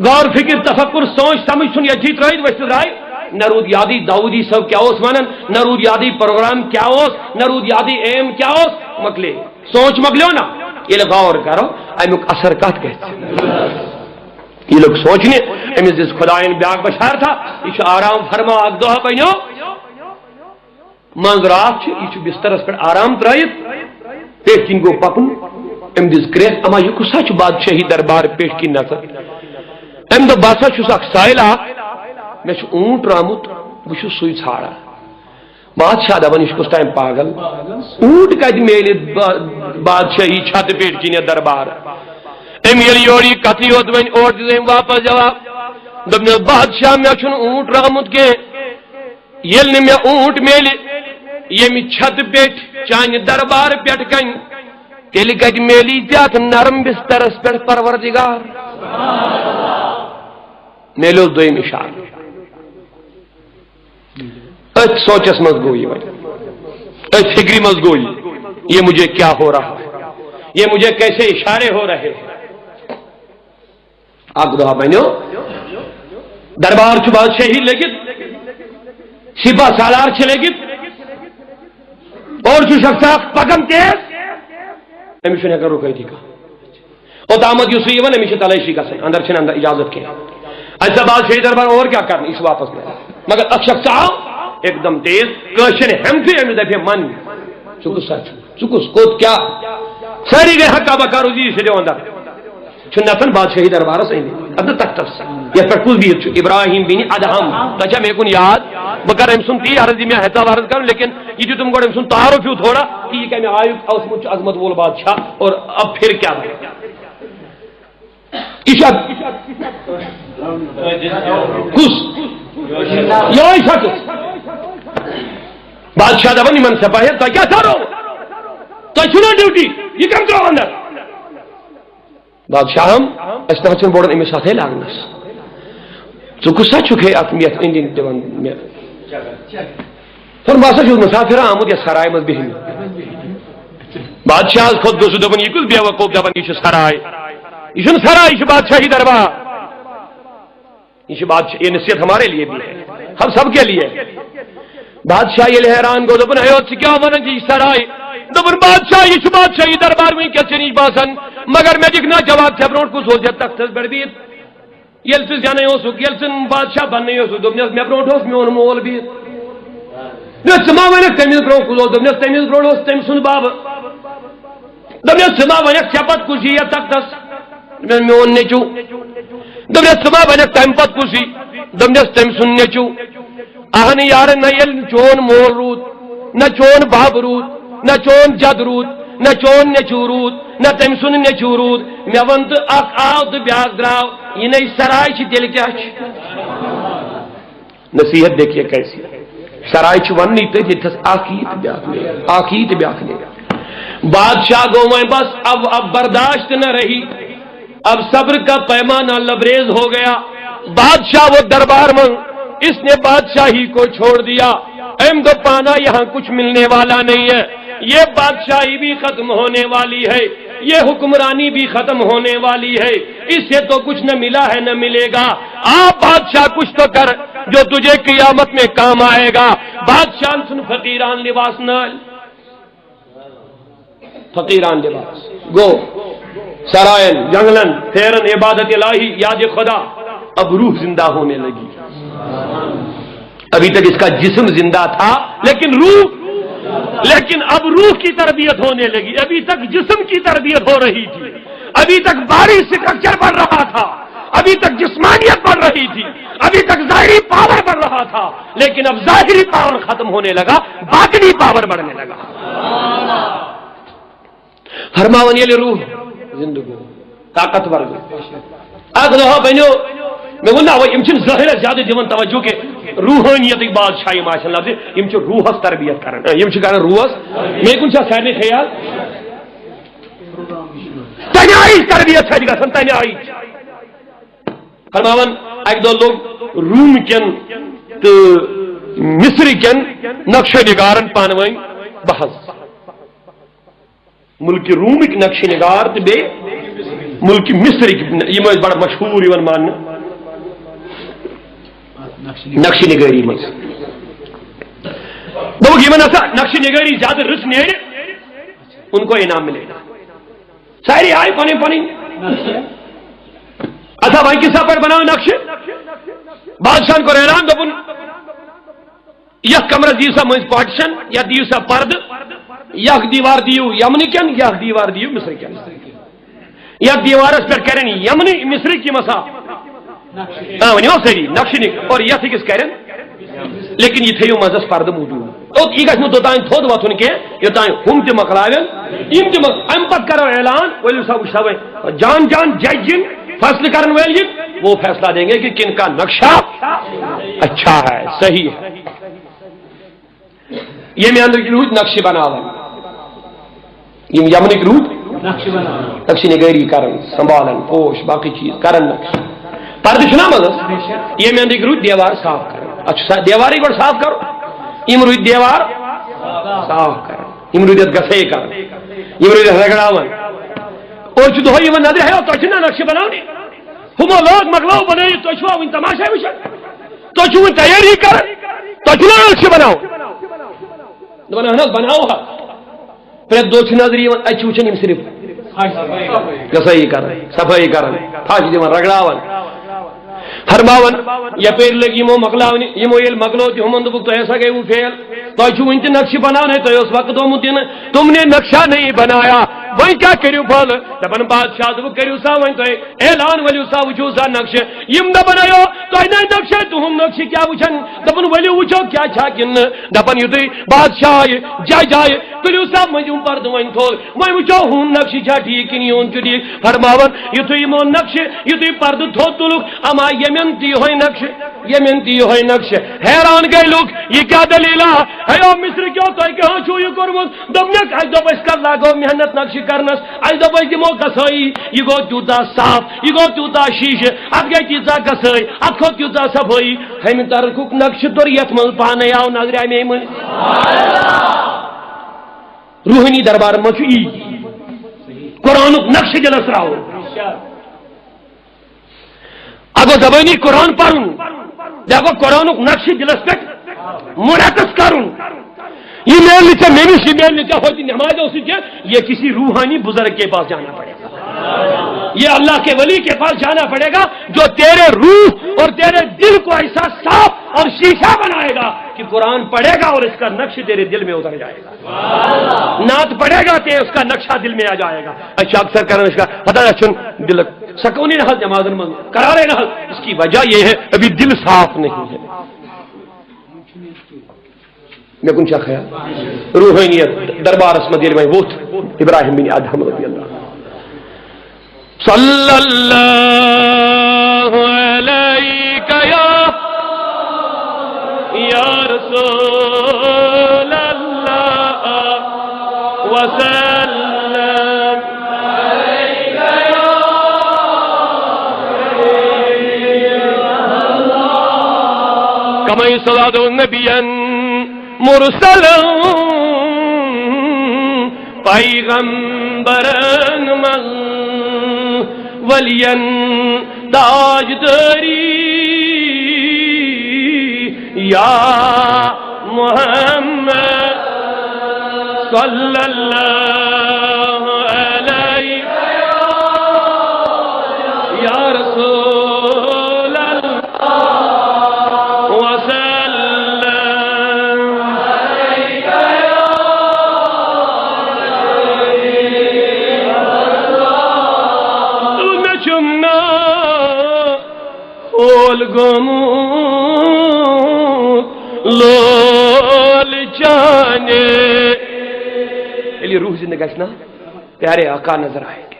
غور فکر، تفکر، سونچ سمجھ ژھُن ییٚتھی ترٲوِتھ ؤسِتھ درٛاے، نہ روٗد یادٕے داوودی صٲب کیٛاہ اوس ونان، نہ روٗد یادٕے پروگرام کیٛاہ اوس، نہ روٗد یادٕے aim کیٛاہ اوس، مۄکلے۔ سونچ مۄکلیو نا؟ ییٚلہِ غور کرو، امیُک اثر کتھ گژھِ؟ یہِ لوٚگ سونچنہِ، أمِس دِژ خدایَن بیٛاکھ بشارتھا، یہِ چھُ آرام فرما، اکھ دۄہ بنیو۔ منٛز راتھ چھُ، یہِ چھُ بسترس پٮ۪ٹھ آرام ترٲیِتھ، پیٚٹھۍ کِنۍ گوٚو پکُن، أمۍ دِژ کرٛٮ۪کھ، اما یہِ کُس ہا چھُ بادشاہی دربار پیٚٹھۍ کِنۍ نژان؟ أمۍ دوٚپ، بہٕ ہسا چھُس اکھ سایلہ، مےٚ چھُ اوٗنٹ رامُت، بہٕ چھُس سُے ژھانڈان۔ بادشاہ دپان، یہِ چھُ کُس تام پاگل، اوٗنٹ کتہِ میلہِ با-، بادشاہی چھتہٕ پیٚٹھۍ کِنۍ یتھ دربار؟ أمۍ ییٚلہِ یورٕ یہِ کتھٕے یوت ؤنۍ، اورٕ دِژ أمۍ واپس جواب، دوٚپنس، بادشاہ، مےٚ چھُنہٕ اوٗنٹ رامُت کینٛہہ۔ ییٚلہِ نہٕ مےٚ اوٗنٹ میلہِ ییٚمہِ چھتہٕ پیٚٹھۍ چانہِ دربار پٮ۪ٹھ کنہِ، تیٚلہِ کتہِ میلی ژےٚ اتھ نرم بسترس پٮ۪ٹھ پروردگار؟ میلیو دوٚیِم اشارٕ۔ أتھۍ سونچس منٛز گوٚو یہِ وۄنۍ۔ أتھۍ فِکرِ منٛز گوٚو یہِ، یہ مجھے کیا ہو رہا ہے، یہ مجھے کیسے اشارے ہو رہے ہیں۔ اکھ دۄہ بنیو، دربار چھُ بادشاہی لٔگِتھ، سپاہ سالار چھِ لٔگِتھ، اور چھُ شخص اکھ پکان تیز، أمِس چھُنہٕ ہٮ۪کان رُکٲوِتھٕے کانٛہہ۔ اوٚتامَتھ یُس سُہ یِوان، أمِس چھِ تلٲشی گژھان، اندر چھِنہٕ اندر اجازت کینٛہہ۔ اَسہِ دوٚپ، بادشاہی دربار اور کیا کرنا، یہِ چھُ واپس نیران۔ مگر اکھ شخص آو، ایک دم تیز، کٲنٛسہِ چھَنہٕ ہٮ۪متھٕے، أمِس دَپہِ، من، ژٕ کُس سا چھُکھ؟ ژٕ کُس، کوٚت، کیٛاہ؟ سٲری گٔے ہکا بکا، روٗزی یہِ چھُ دِوان دَکہٕ۔ چھُ نَژان بادشاہی دربارس أنٛدۍ أنٛدۍ، اَتھ نہٕ تختس، یَتھ پٮ۪ٹھ کُس بِہِتھ چھُ؟ ابراہیم بن ادہم۔ تۄہہِ چھا مےٚ کُن یاد؟ بہٕ کرٕ أمۍ سُنٛد تی عرض، یہِ مےٚ ہیٚژاو عرض کرُن، لیکن یہِ دیُت أمۍ گۄڈٕ أمۍ سُنٛد تعارُف ہیوٗ تھوڑا، کہِ یہِ کَمہِ آیُک اوسمُت چھُ عظمت وول بادشاہ، اور اب پھر کیا بنے؟ یہِ چھُ اَتھ کُس؟ یِہوٚے شخص۔ بادشاہ دَپان، یِمن سپاہین، تۄہہِ کیٛاہ ژھانٛڈو؟ تۄہہِ چھُو نا ڈیوٹی؟ یہِ کَمہِ ترٛٲو اندر؟ بادشاہم، أسۍ نہ حظ چھِنہٕ بوڑن أمِس ساتھے لاگنس۔ ژٕ کُس سا چھُکھ ہے اتھ مےٚ أنٛدۍ أنٛدۍ دِوان مےٚ؟ فرموو، بہٕ ہسا چھُس مسافر آمُت یتھ سرایہِ منٛز بِہنہِ۔ بادشاہس کھوٚت غصہٕ، دوٚپُن، یہِ کُس بیوقوف دپان یہِ چھُ سراے؟ یہِ چھُنہٕ سراے، یہِ چھُ بادشاہی دربار۔ یہ بات، یہ نصیحت ہمارے لیے بھی ہے، ہم سب کے لیے۔ بادشاہ ییٚلہِ حیران گوٚو، دوٚپُن، ہے، ژٕ کیٛاہ وَنان چھِ، یہِ چھِ سرایہِ؟ دوٚپُن، بادشاہ، یہِ چھُ بادشاہی دربار وٕنکیٚس ژےٚ نِش باسان، مگر مےٚ دِکھ نا جواب، ژےٚ برونٛٹھ کُس اوس یَتھ تختس پٮ۪ٹھ بِہِتھ؟ ییٚلہِ ژٕ زٮ۪نَے اوسُکھ، ییٚلہِ ژٕ بادشاہ بننَے اوسُکھ، دوٚپنَس، مےٚ برونٛٹھ اوس میون مول بِہِتھ۔ دوٚپنَس، ژٕ ما وَنَکھ، تٔمِس برونٛٹھ کُس اوس؟ دوٚپنَس، تٔمِس برونٛٹھ اوس تٔمۍ سُنٛد بَب۔ دوٚپنَس، ژٕ ما وَنَکھ، ژےٚ پَتہٕ کُس یی یَتھ تختس؟ دوٚپنَس، میون نیٚچوٗ۔ دوٚپنَس، ژٕ ما وَنَکھ، تَمہِ پَتہٕ کُس یی؟ دوٚپنَس، تٔمۍ سُنٛد نیٚچوٗ۔ اہن یارٕ، نہ ییٚلہِ چون مول روٗد، نہ چون بَب روٗد، نہ چون جد روٗد، نہ چون نیٚچوٗ روٗد، نہ تٔمۍ سُنٛد نیٚچوٗ روٗد۔ مےٚ وَن تہٕ، اَکھ آو تہٕ بیٛاکھ درٛاو، یہِ نے سرایہِ چھِ، تیٚلہِ کیٛاہ چھِ؟ نصیحت دیکھیے کیسی۔ سرایہِ چھِ وننی تٔتھۍ، ییٚتھس اکھ یی تہٕ بیٛاکھ نیرِ، اکھ یی تہٕ بیٛاکھ نیرِ۔ بادشاہ گوٚو وۄنۍ بس، اب، اب برداشت نہ رہی، اب صبر کا پیمانہ لبریز ہو گیا۔ بادشاہ وہ دربار میں، اس نے بادشاہی کو چھوڑ دیا۔ أمۍ دوٚپ پانا، یہاں کچھ ملنے والا نہیں ہے، یہ بادشاہی بھی ختم ہونے والی ہے، یہ حکمرانی بھی ختم ہونے والی ہے، اس سے تو کچھ نہ ملا ہے نہ ملے گا۔ آپ بادشاہ کچھ تو کر، جو تجھے قیامت میں کام آئے گا۔ بادشاہ سُنٛد فقیران لباس نہ، فقیران لباس گو، سرائن، جنگلن، پھیرن، عبادت الہی، یاد خدا۔ اب روح زندہ ہونے لگی۔ ابھی تک اس کا جسم زندہ تھا، لیکن روح، لیکن اب روح کی تربیت ہونے لگی۔ ابھی تک جسم کی تربیت ہو رہی تھی، ابھی تک باڈی اسٹرکچر بڑھ رہا تھا، ابھی تک جسمانیت بڑھ رہی تھی، ابھی تک ظاہری پاور بڑھ رہا تھا، لیکن اب ظاہری پاور ختم ہونے لگا، باطنی پاور بڑھنے لگا۔ فرماوان ییٚلہِ روح زندٕ گوٚو، طاقتور گوٚو۔ اکھ دۄہ بنیو، مےٚ ووٚن نا، اَوَے یِم چھِنہٕ ظٲہِرس زیادٕ دِوان توجہ کینٛہہ۔ روحٲنیتٕکۍ بادشاہ یِم آسن لفظِ، یِم چھِ روحس تربیت کران۔ اۭں، یِم چھِ کران روحس۔ مےٚ کُن چھا سارنٕے خیال؟ تَمہِ آیِچ تربیت چھِ اَتہِ گژھان، تَمہِ آیِچ۔ فرماوان، اکہِ دۄہ لوٚگ روم کٮ۪ن تہٕ مصر کٮ۪ن نقشہ نگارن پانہٕ ؤنۍ بحث۔ ملکہِ رومٕکۍ نقشہٕ نگار تہٕ بیٚیہِ ملکہِ مصرٕکۍ، یِم ٲسۍ بڑٕ مشہوٗر یِوان ماننہٕ نقشہٕ نگٲری منٛز۔ دوٚپُکھ، یِمن ہسا نقشہٕ نگٲری زیادٕ رٕژ نیرِ، ان کو انعام ملے گا۔ سارے آیہِ پنٕنۍ پنٕنۍ۔ اچھا، وۄنۍ کِس پٲٹھۍ بناو نقشہٕ؟ بادشاہن کوٚر اعلان، دوٚپُن، یتھ کمرس دِیِو سا مٔنٛزۍ پارٹیشن، یتھ دِیِو سا پردٕ، یکھ دیوار دِیِو یمنہٕ کٮ۪ن، یکھ دیوار دِیِو مصرٕ کٮ۪ن۔ یتھ دیوارس پٮ۪ٹھ کرن یمنہٕ مصرٕکۍ یِم ہسا، آ، ؤنِو سٲری، نقشہٕ نِک، اور یتھ أکِس کرن، لیکن یہِ تھٲیِو منٛزس پردٕ موٗجوٗد۔ توٚت یہِ گژھِ نہٕ توٚتام تھوٚد وۄتھُن کینٛہہ، یوٚتام ہُم تہِ مۄکلاون، یِم تہِ مۄک-، امہِ پتہٕ کرو اعلان، ؤلِو سا وٕچھو وۄنۍ، جان جان جج یِن، فٲصلہٕ کرن وٲلۍ یِن، وہ فیصلہ دیں گے کہ کن کا نقشہ اچھا ہے، صحیح ہے۔ ییٚمہِ اندرٕکۍ روٗدۍ نقشہٕ بناوان، یِم یمنٕکۍ روٗدۍ نقشہٕ بناوان۔ نقشہٕ نگٲری کران، سنبھالان، پوش، باقٕے چیٖز کران نقشہٕ۔ پردٕ چھُنہ منٛزس؟ ییٚمہِ اندرٕکۍ روٗدۍ دیوار صاف کران۔ اتھ چھُ سا دیوارٕے گۄڈٕ صاف کرُن۔ یِم روٗدۍ دیوار، صاف کران، یِم روٗدۍ اَتھ گژھے کران، یِم روٗدۍ اَتھ رگڑاوان۔ اور چھُ دۄہے یِوان نظرِ، ہے، تۄہہِ چھُو نا نقشہٕ بناونٕے؟ ہُمو لٲگ مۄکلٲو بنٲیِتھ، تُہۍ چھُوا وُنہِ تماشے وٕچھان؟ تُہۍ چھِو وُنہِ تیٲری کران؟ تۄہہِ چھُو نا نقشہٕ بناوُن؟ دَپان، اہن حظ، بناوو حظ۔ پرٛٮ۪تھ دۄہ چھِ نظرِ یِوان، اَتہِ چھِ وٕچھان یِم صرف گۄسٲیی کران، صفٲیی کران، پھش دِوان، رگڑاوان۔ فرماوان، یپٲرۍ لٔگۍ یِمو مۄکلاونہِ، یِمو ییٚلہِ مۄکلو تہِ ہُمن دوٚپُکھ، تۄہہِ ہسا گٔیوٕ فیل، تۄہہِ چھُو وُنہِ تہِ نقشہٕ بناونَے، تۄہہِ اوس وقت آمُت دِنہٕ، تم نے نقشہ نہیں بنایا، وۄنۍ کیٛاہ کٔرِو بھلہٕ؟ دَپان، بادشاہ دوٚپُکھ، کٔرِو سا وۄنۍ تُہۍ اعلان، ؤلِو سا، وٕچھِو سا نقشہٕ۔ یِم دَپان، اَیو، تۄہہِ نَے نقشے، تُہُنٛد نقشہٕ کیٛاہ وٕچھن؟ دَپان، ؤلِو وٕچھو کیٛاہ چھا کِنہٕ نہٕ۔ دَپان، یُتھُے بادشاہ آیہِ، جج آیہِ، تُلِو سا مٔنٛزِم پردٕ وۄنۍ تھوٚد، وۄنۍ وٕچھو ہُہُنٛد نقشہٕ چھا ٹھیٖک کِنہٕ یِہُنٛد چھُ ٹھیٖک۔ فرماوان، یُتھُے یِمو نقشہٕ، یُتھُے پردٕ تھوٚد تُلُکھ، اما ییٚمٮ۪ن تہِ یِہوٚے نقشہٕ، ییٚمٮ۪ن تہِ یِہوٚے نقشہٕ۔ حیران گٔے لُکھ، یہِ کیٛاہ دٔلیٖلہ؟ ہیو مصر کیو، تۄہہِ کیٛاہ چھُو یہِ کوٚرمُت؟ دوٚپنَکھ، اَسہِ دوٚپ، أسۍ کَر لاگو محنت نقشہٕ کرنَس؟ اَسہِ دوٚپ، أسۍ دِمو گۄسٲیی۔ یہِ گوٚو تیوٗتاہ صاف، یہِ گوٚو تیوٗتاہ شیٖشہٕ، اَتھ گٔے تیٖژاہ گۄسٲیی، اَتھ کھوٚت تیوٗتاہ صفٲیی۔ ہیٚمہِ طرفُک نقشہٕ توٚر، یَتھ منٛز پانَے آو نظرِ اَمے مٔنٛزۍ۔ روحٲنی دربارن منٛز چھُ یی۔ قرآنُک نقشہٕ دِلس ترٛاوُن۔ اَتھ گوٚو زبٲنی قرآن پَرُن، بیٚیہِ گوٚو قرآنُک نقشہٕ دِلس پٮ۪ٹھ منعکس کرُن۔ یہ میل نہ ژےٚ مےٚ نِش، یہ میل نہ ژےٚ ہوتہِ نمازِ اوسُے کینٛہہ، یہ کسی روحانی بزرگ کے پاس جانا پڑے گا۔ یہ اللہ کے ولی کے پاس جانا پڑے گا، جو تیرے روح اور تیرے دل کو ایسا صاف اور شیشہ بنائے گا کہ قرآن پڑھے گا اور اس کا نقش تیرے دل میں اتر جائے گا۔ نعت پڑھے گا تو اس کا نقشہ دل میں آ جائے گا۔ اچھا، اکثر کرن اس کا پتہ ہے، چھُنہٕ دل سکوٗنٕے نہ حظ نمازن منٛز، قرارٕے نہ حظ۔ اس کی وجہ یہ ہے، ابھی دل صاف نہیں ہے۔ مےٚ کُن چھا خیال؟ روحٲنیت دربارس منٛز ییٚلہِ وۄنۍ ووٚتھ ابراہیم بن ادہم رضی اللہ عنہ۔ صلی اللہ علیک یا، یا رسول اللہ وسلم۔ کما صلیٰ نبیًا مرسلا، پیغمبرن منٛز ولین تاجداری۔ یا محمد صلی اللہ علیہ، یا رسول اللہ وسلم۔ مےٚ چھُم ناو ہول گوٚمُت لول چانہِ۔ ییٚلہِ یہِ روح زِندٕ گژھِ نا، پیارے آقا نظر آئیں گے،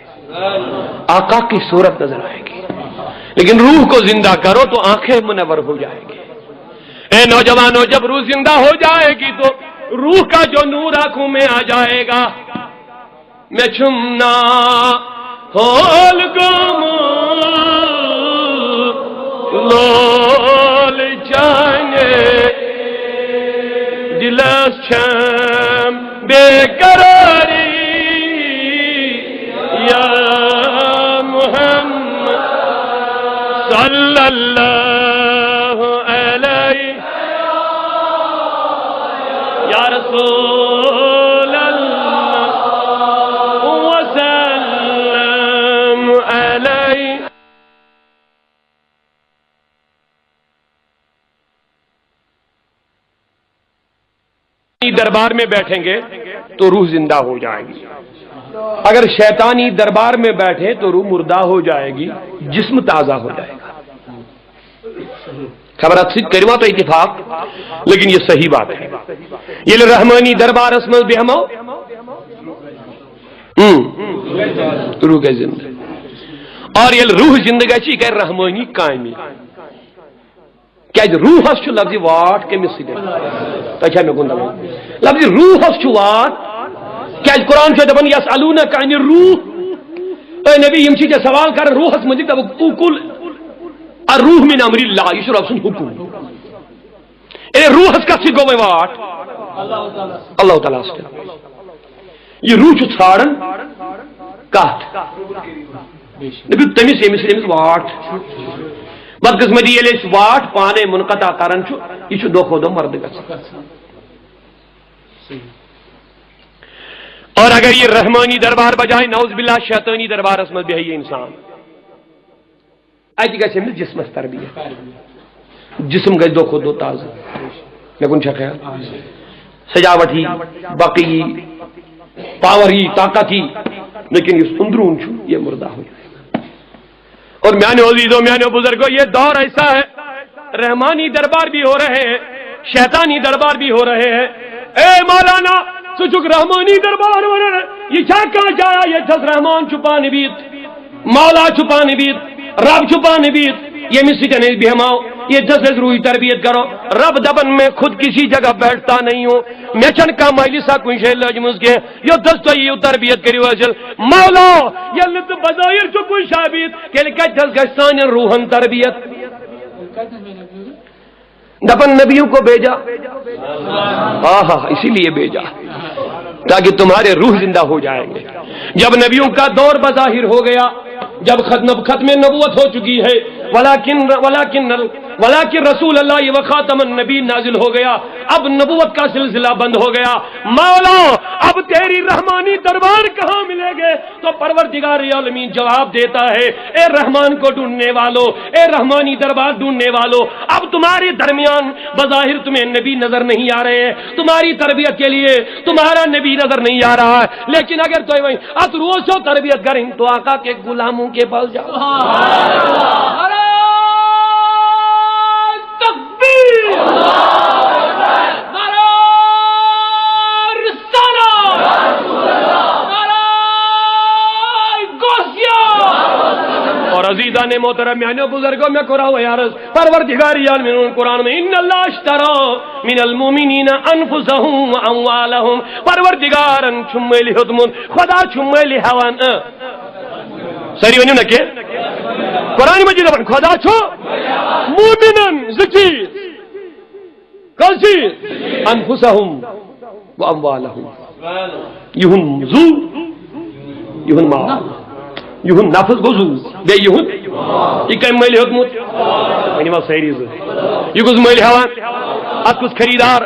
آقا کی صورت نظر آئے گی۔ لیکن روح کو زندہ کرو تو آنکھیں منور ہو جائیں گی۔ اے نوجوانوں، جب روح زندہ ہو جائے گی تو روح کا جو نور آنکھوں میں آ جائے گا، مےٚ چھُم نا ہول گوٚمُت لول چانہِ، دِلس چھم بے قراری۔ یا محمد صلی اللہ علیہ، یا رسول اللہ وسلم علیہ۔ دربار میں بیٹھیں گے تو روح زندہ ہو جائے گی۔ اگر شیطانی دربار میں بیٹھے تو روح مردہ ہو جائے گی، جسم تازہ ہو جائے گا۔ خبر اتھ سۭتۍ کٔرِوا تُہۍ اتفاق، لیکن یہ صحیح بات ہے۔ ییٚلہِ رحمانی دربارس منٛز بیٚہمو، اۭں، روح گژھِ زندٕ۔ اور ییٚلہِ روح زندٕ گژھِ، یہِ کرِ رحمانی کامہِ۔ کیازِ روحس چھُ لفظِ واٹھ کٔمِس سۭتۍ؟ تۄہہِ چھا مےٚ کُن دپان؟ لفظِ روحس چھُ واٹھ۔ کیازِ قرآن چھُ دپان، یسألونک عن الروح۔ اے نبی، یِم چھِ ژےٚ سوال کران روحس مُتعلق، دپُکھ، قل الروح من امر اللہ، یہِ چھُ رۄب سُنٛد حُکُم۔ اے، روحس کتھ سۭتۍ گوٚو وۄنۍ واٹھ؟ اللہ تعالیٰ ہس کٔرِو۔ یہِ روح چھُ ژھانڈان کتھ؟ دٔپِو تٔمِس، ییٚمِس سۭتۍ أمِس واٹھ۔ بدقسمتی، ییٚلہِ أسۍ واٹھ پانے منقطع کران چھُ، یہِ چھُ دۄہ کھۄتہٕ دۄہ مردٕ گژھان۔ اور اگر یہ رحمانی دربار بجائے نعوذ باللہ شیطانی دربارس منٛز بیہہِ یہِ انسان، اتہِ گژھِ أمِس جسمس تربیت، جسم گژھِ دۄہ کھۄتہٕ دۄہ تازٕ۔ مےٚ کُن چھا خیال؟ سجاوٹ یی، بقی یی، پاور یی، طاقت یی، لیکن یُس اندرون چھُ، یہ مردہ ہو جائے گا۔ اور میانیو عزیزو، میانیو بزرگو، یہ دور ایسا ہے، رحمانی دربار بھی ہو رہے ہیں، شیطانی دربار بھی ہو رہے ہیں۔ اے مولانا، ژٕ چھُکھ رحمانی دربار ونان، یہ چھا کانٛہہ جایا ییٚتھس رحمان چھُ پانہٕ بِہِتھ، مولا چھُ پانہٕ بِہِتھ، رب چھُ پانہٕ بِہِتھ، ییٚمِس سۭتۍ أسۍ بیٚہمو، ییٚتھس أسۍ روحی تربیت کرو؟ رب دپان، میں خود کسی جگہ بیٹھتا نہیں ہوں، مےٚ چھنہٕ کانٛہہ مجلسا کُنہِ جایہِ لٔجمٕژ کینٛہہ، یوٚتتھس تُہۍ یِیِو تربیت کٔرِو حٲصِل۔ مولا، ییٚلہِ نہٕ ژٕ بظٲہِر چھُکھ کُنہِ جایہِ بِہِتھ، تیٚلہِ کتہِ تھس گژھِ سانٮ۪ن روحن تربیت؟ دپان نبیوں کو بھیجا، ہاں ہاں، اسی لیے بھیجا تاکہ تمہارے روح زندہ ہو جائیں گے۔ جب نبیوں کا دور بظاہر ہو گیا، جب ختم، ختم نبوت ہو چکی ہے، ولیکن، ولیکن، ولیکن رسول اللہ و خاتم النبی نازل ہو گیا، اب نبوت کا سلسلہ بند ہو گیا۔ مولا، اب تیری رحمانی دربار کہاں ملیں گے؟ تو پروردگار عالمین جواب دیتا ہے، اے رحمان کو ڈھونڈنے والو، اے رحمانی دربار ڈھونڈنے والو، اب تمہارے درمیان بظاہر تمہیں نبی نظر نہیں آ رہے ہیں، تمہاری تربیت کے لیے تمہارا نبی نظر نہیں آ رہا ہے، لیکن اگر تُہۍ وۄنۍ اتھ روزو تربیت کرٕنۍ، تو آقا کے غلاموں کے پاس جاؤ۔ نعرہ تکبیر! نعرہ رسالت! نعرہ غوثیہ! اور عزیزان محترم، میانیو بزرگو، مےٚ کوٚرو وۄنۍ عرض، پروردگار عالمین ووٚن قرآن منٛز، ان اللہ اشتری من المؤمنین انفسهم و اموالهم۔ پروردگارن چھُ مٔلۍ ہیوٚتمُت، خدا چھُ مٔلۍ ہٮ۪وان۔ اۭں۔ سٲری ؤنِو نہ کینٛہہ۔ قرآن مجید دپان، خدا چھُ مومنن زٕ چیٖز۔ کٔژ چیٖز؟ انفسهم و اموالهم۔ یِہُنٛد زُو، یِہُنٛد مال، یِہُنٛد نفس گوٚو زُو، بیٚیہِ یِہُنٛد، یہِ کَمہِ مٔلۍ ہیوٚتمُت؟ ؤنِو حظ سٲری زٕ۔ یہِ کُس مٔلۍ ہٮ۪وان؟ اَتھ کُس خریدار؟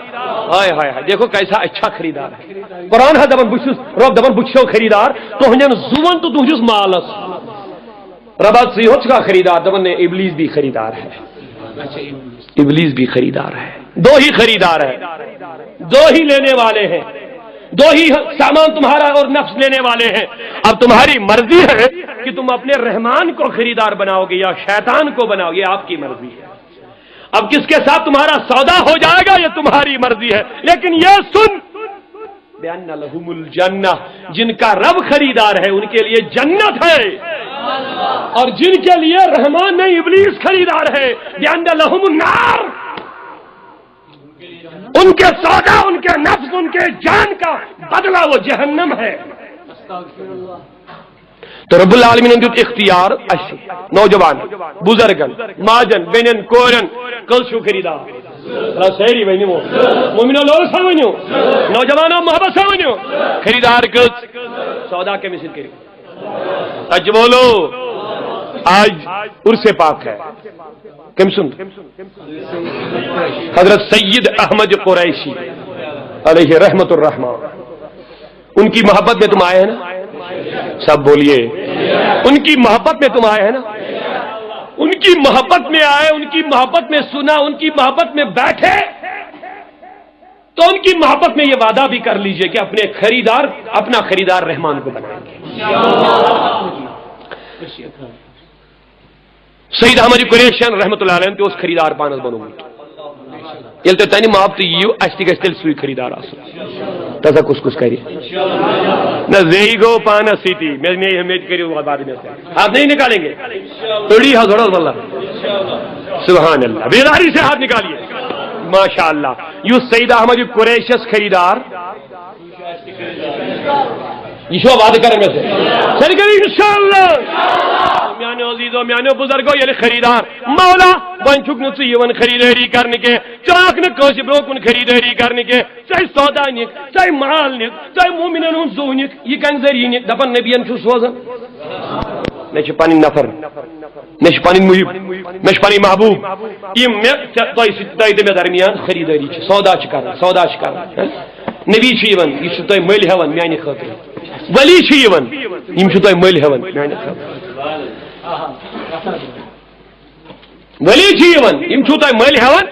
ہاے ہاے ہاے، دیکھو کیسا اچھا خریدار ہے۔ قرآن ہے دپان بہٕ چھُس، رۄب دپان بہٕ چھُسو خریدار، تُہنٛدٮ۪ن زُوَن تہٕ تُہنٛدِس مالس۔ رب، ژٕے ہوت چھُکھا خریدار؟ دپان، نہیں، ابلیس بھی خریدار ہے۔ ابلیس بھی خریدار ہے، دو ہی خریدار ہے، دو ہی لینے والے ہیں، دو ہی سامان تمہارا اور نفس لینے والے ہیں۔ اب تمہاری مرضی ہے کہ تم اپنے رحمان کو خریدار بناؤ گے یا شیطان کو بناؤ گے، یہ آپ کی مرضی ہے۔ اب کس کے ساتھ تمہارا سودا ہو جائے گا، یہ تمہاری مرضی ہے، لیکن یہ سن، بأن لهم الجنة، جن کا رب خریدار ہے، ان کے لیے جنت ہے، اور جن کے لیے رحمان نہیں، ابلیس خریدار ہے، بأن لهم النار، ان کے سودا، ان کے نفس، ان کے جان کا بدلہ وہ جہنم ہے۔ تو رب العالمین دیُت اختیار اسہِ، نوجوان، بزرگن، ماجن، بینن، کورن، کٔژ چھِو خریدار؟ آ، سٲری ؤنِو۔ مومنو لول سا ؤنِو۔ نوجوانو محبت سا ؤنِو۔ خریدار کٔژ؟ سودا کٔمِس سۭتۍ کٔرِو؟ سچ بولو۔ آج عرس پاک ہے۔ کٔمۍ سُنٛد؟ حضرت سید احمد قریشی علیہ رحمت الرحمان۔ ان کی محبت میں تم آئے ہیں نا؟ سب بولیے، ان کی محبت میں تم آئے ہیں نا؟ ان کی محبت میں آئے، ان کی محبت میں سنا، ان کی محبت میں بیٹھے، تو ان کی محبت میں یہ وعدہ بھی کر لیجئے کہ اپنے خریدار، اپنا خریدار رحمان کو بنائیں گے۔ سید احمد قریشیان رحمت اللہ علیہ تہِ اوس خریدار پانس بنومُت۔ ییٚلہِ تُہۍ تَنہِ محبتہٕ یِیِو، اَسہِ تہِ گژھِ تیٚلہِ سُے خریدار آسُن۔ تَتھ کُس کُس کرِ؟ نہ، زیی گوٚو پانس سۭتی۔ مےٚ، مےٚ، مےٚ تہِ کٔرِو بعد میں سے۔ ہاتھ نہیں نکالیں گے؟ أڑی حض وڑا واللہ۔ سبحان اللہ۔ بیداری سے ہاتھ نکالیے۔ ماشاءاللہ۔ یُس سید احمد قریشس خریدار، یہ چھو وعدہ کریں میں سے۔ سر کریں انشاءاللہ۔ میانو عزیزو، میانو بزرگو، ییٚلہِ خریدار مولا وۄنۍ چھُکھ نہٕ ژٕ یِوان خریدٲری کرنہٕ کینٛہہ، ژٕ آکھ نہٕ کٲنٛسہِ برونٛہہ کُن خریدٲری کرنہٕ کینٛہہ، ژٕ ہے سودا نِکھ، ژٕ ہے مال نِکھ، ژٕ ہے مومنن ہُنٛد زُو نِکھ، یہِ کمہِ ذٔریعہٕ نِکھ؟ دپان نبین چھُ سوزان۔ مےٚ چھِ پنٕنۍ نفر، مےٚ چھِ پنٕنۍ محب، مےٚ چھِ پنٕنۍ محبوب، یِم مےٚ ژےٚ، تۄہہِ سۭتۍ، تۄہہِ تہٕ مےٚ درمیان خریدٲری چھِ، سودا چھِ کران، سودا چھِ کران۔ ہہ؟ نبی چھُ یِوان، یہِ چھُ تۄہہِ مٔلۍ ہٮ۪وان میانہِ خٲطرٕ۔ ولی چھُ یِوان، یِم چھِ تۄہہِ مٔلۍ ہٮ۪وان میانہِ خٲطرٕ۔ ولی چھِ یِوان، یِم چھِو تۄہہِ مٔلۍ ہٮ۪وان؟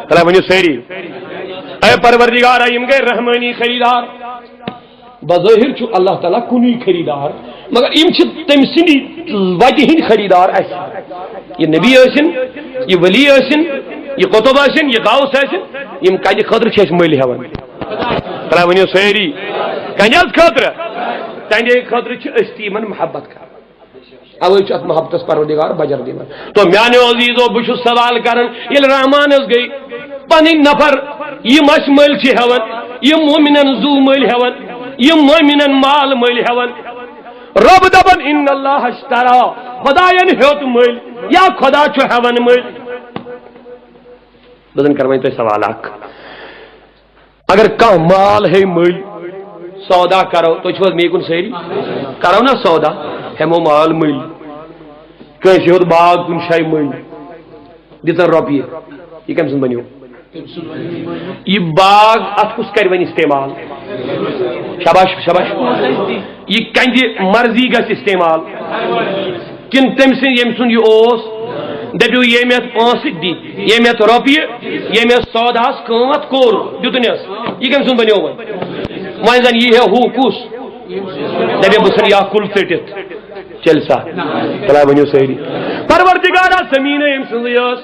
تَلے ؤنِو سٲری، اے پروردگارا، یِم گٔے رحمٲنی خریدار۔ بظٲہِر چھُ اللہ تعالیٰ کُنُے خریدار، مگر یِم چھِ تٔمۍ سٕنٛدِ وتہِ ہٕنٛدۍ خریدار اَسہِ۔ یہِ نبی ٲسِن، یہِ ولی ٲسِن، یہِ قطب ٲسِن، یہِ غوث ٲسِن، یِم کَنہِ خٲطرٕ چھِ اَسہِ مٔلۍ ہٮ۪وان؟ تَلے ؤنِو سٲری، کَنہِ حظ خٲطرٕ؟ تَنٛدے خٲطرٕ چھِ أسۍ تہِ یِمن محبت کران۔ اوے چھُ اتھ محبتس پروردگار بجر دِوان۔ تو میانیو عزیزو، بہٕ چھُس سوال کران، ییٚلہِ رحمانس گٔے پنٕنۍ نفر، یِم اسہِ مٔلۍ چھِ ہٮ۪وان، یِم مومنن زُو مٔلۍ ہٮ۪وان، یِم مومنن مال مٔلۍ ہٮ۪وان، رۄب دپان، ان اللہ اشترا، خداین ہیوٚت مٔلۍ، یا خدا چھُ ہٮ۪وان مٔلۍ۔ بہٕ زن کرٕ وۄنۍ تۄہہِ سوال اکھ۔ اگر کانٛہہ مال ہے مٔلۍ، سودا کرو، تُہۍ چھِو حظ مے کُن سٲری؟ کرو نا سودا، ہٮ۪مو مال مٔلۍ، کٲنٛسہِ ہیوٚت باغ کُنہِ جایہِ مٔلۍ، دِژن رۄپیہِ، یہِ کٔمۍ سُنٛد بنیو؟ یہِ باغ، اتھ کُس کرِ وۄنۍ استعمال؟ شاباش، شاباش۔ یہِ کَنہِ مرضی گژھِ استعمال؟ کِنہٕ تٔمۍ سٕنٛدۍ، ییٚمۍ سُنٛد یہِ اوس، دٔپِو، ییٚمۍ یَتھ پونٛسہٕ دِتۍ، ییٚمۍ یَتھ رۄپیہِ، ییٚمۍ یَتھ سوداہَس قۭمَتھ کوٚر، دیُتنَس، یہِ کٔمۍ سُنٛد بَنیو وۄنۍ؟ وۄنۍ زَن یی ہے ہُہ کُس؟ دَپہِ، بہٕ ژھٕنہٕ یہِ اَکھ کُل ژٔٹِتھ۔ چلہِ سا؟ تَلے ؤنِو سٲری۔ پروردگارا، زٔمیٖنَے أمۍ سٕنٛزٕے ٲس۔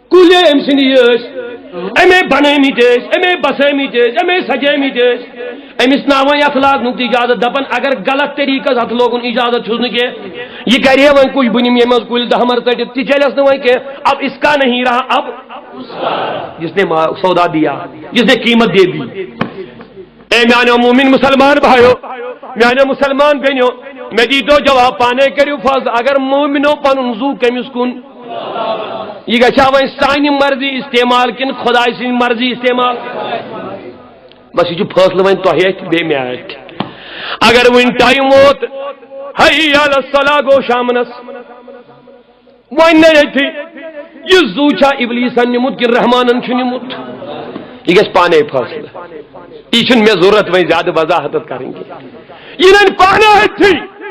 کُلۍ أمۍ سٕنٛدی ٲسۍ، أمے بنٲومٕتۍ ٲسۍ، أمے بسٲومٕتۍ ٲسۍ، أمے سجٲومٕتۍ ٲسۍ۔ أمِس ناوَن یَتھ لاگنُک تہِ اجازت، دَپان، اگر غلط طریٖقَس اَتھ لوگُن اجازت چھُس نہٕ کینٛہہ، یہِ کَرِ ہے وۄنۍ کُج، بہٕ نِمہٕ ییٚمہِ منٛز کُلۍ دَہ مَرٕ ژٔٹِتھ، تہِ چَلٮ۪س نہٕ وۄنۍ کینٛہہ۔ اب اس کا نہیں رہا، اب جس نے ما-، سودا دیا، جس نے قیمت دے دی۔ اے میانیو مومن مسلمان بھائیو، میانیو مسلمان بہنیو، مےٚ دیٖتو جواب، پانے کٔرِو فٲصلہٕ، اگر مومنو پنُن زُو کٔمِس کُن، یہِ گژھِ ہا وۄنۍ سانہِ مرضی استعمال کِنہٕ خۄداے سٕنٛدِ مرضی استعمال؟ بس، یہِ چھُ فٲصلہٕ وۄنۍ تۄہہِ اَتھِ، بیٚیہِ مےٚ اَتھِ۔ اگر وۄنۍ ٹایم ووت، حی علی الصلاح گوٚو شامنس، وۄنۍ نہ ییٚتھی، یہِ زُو چھا ابلیسن نیومُت کِنہٕ رحمانن چھُ نیومُت؟ یہِ گژھِ پانے فٲصلہٕ۔ یہِ چھُنہٕ مےٚ ضروٗرت وۄنۍ زیادٕ وضاحت کرٕنۍ کینٛہہ۔ یہِ نَنہِ پانے أتھی،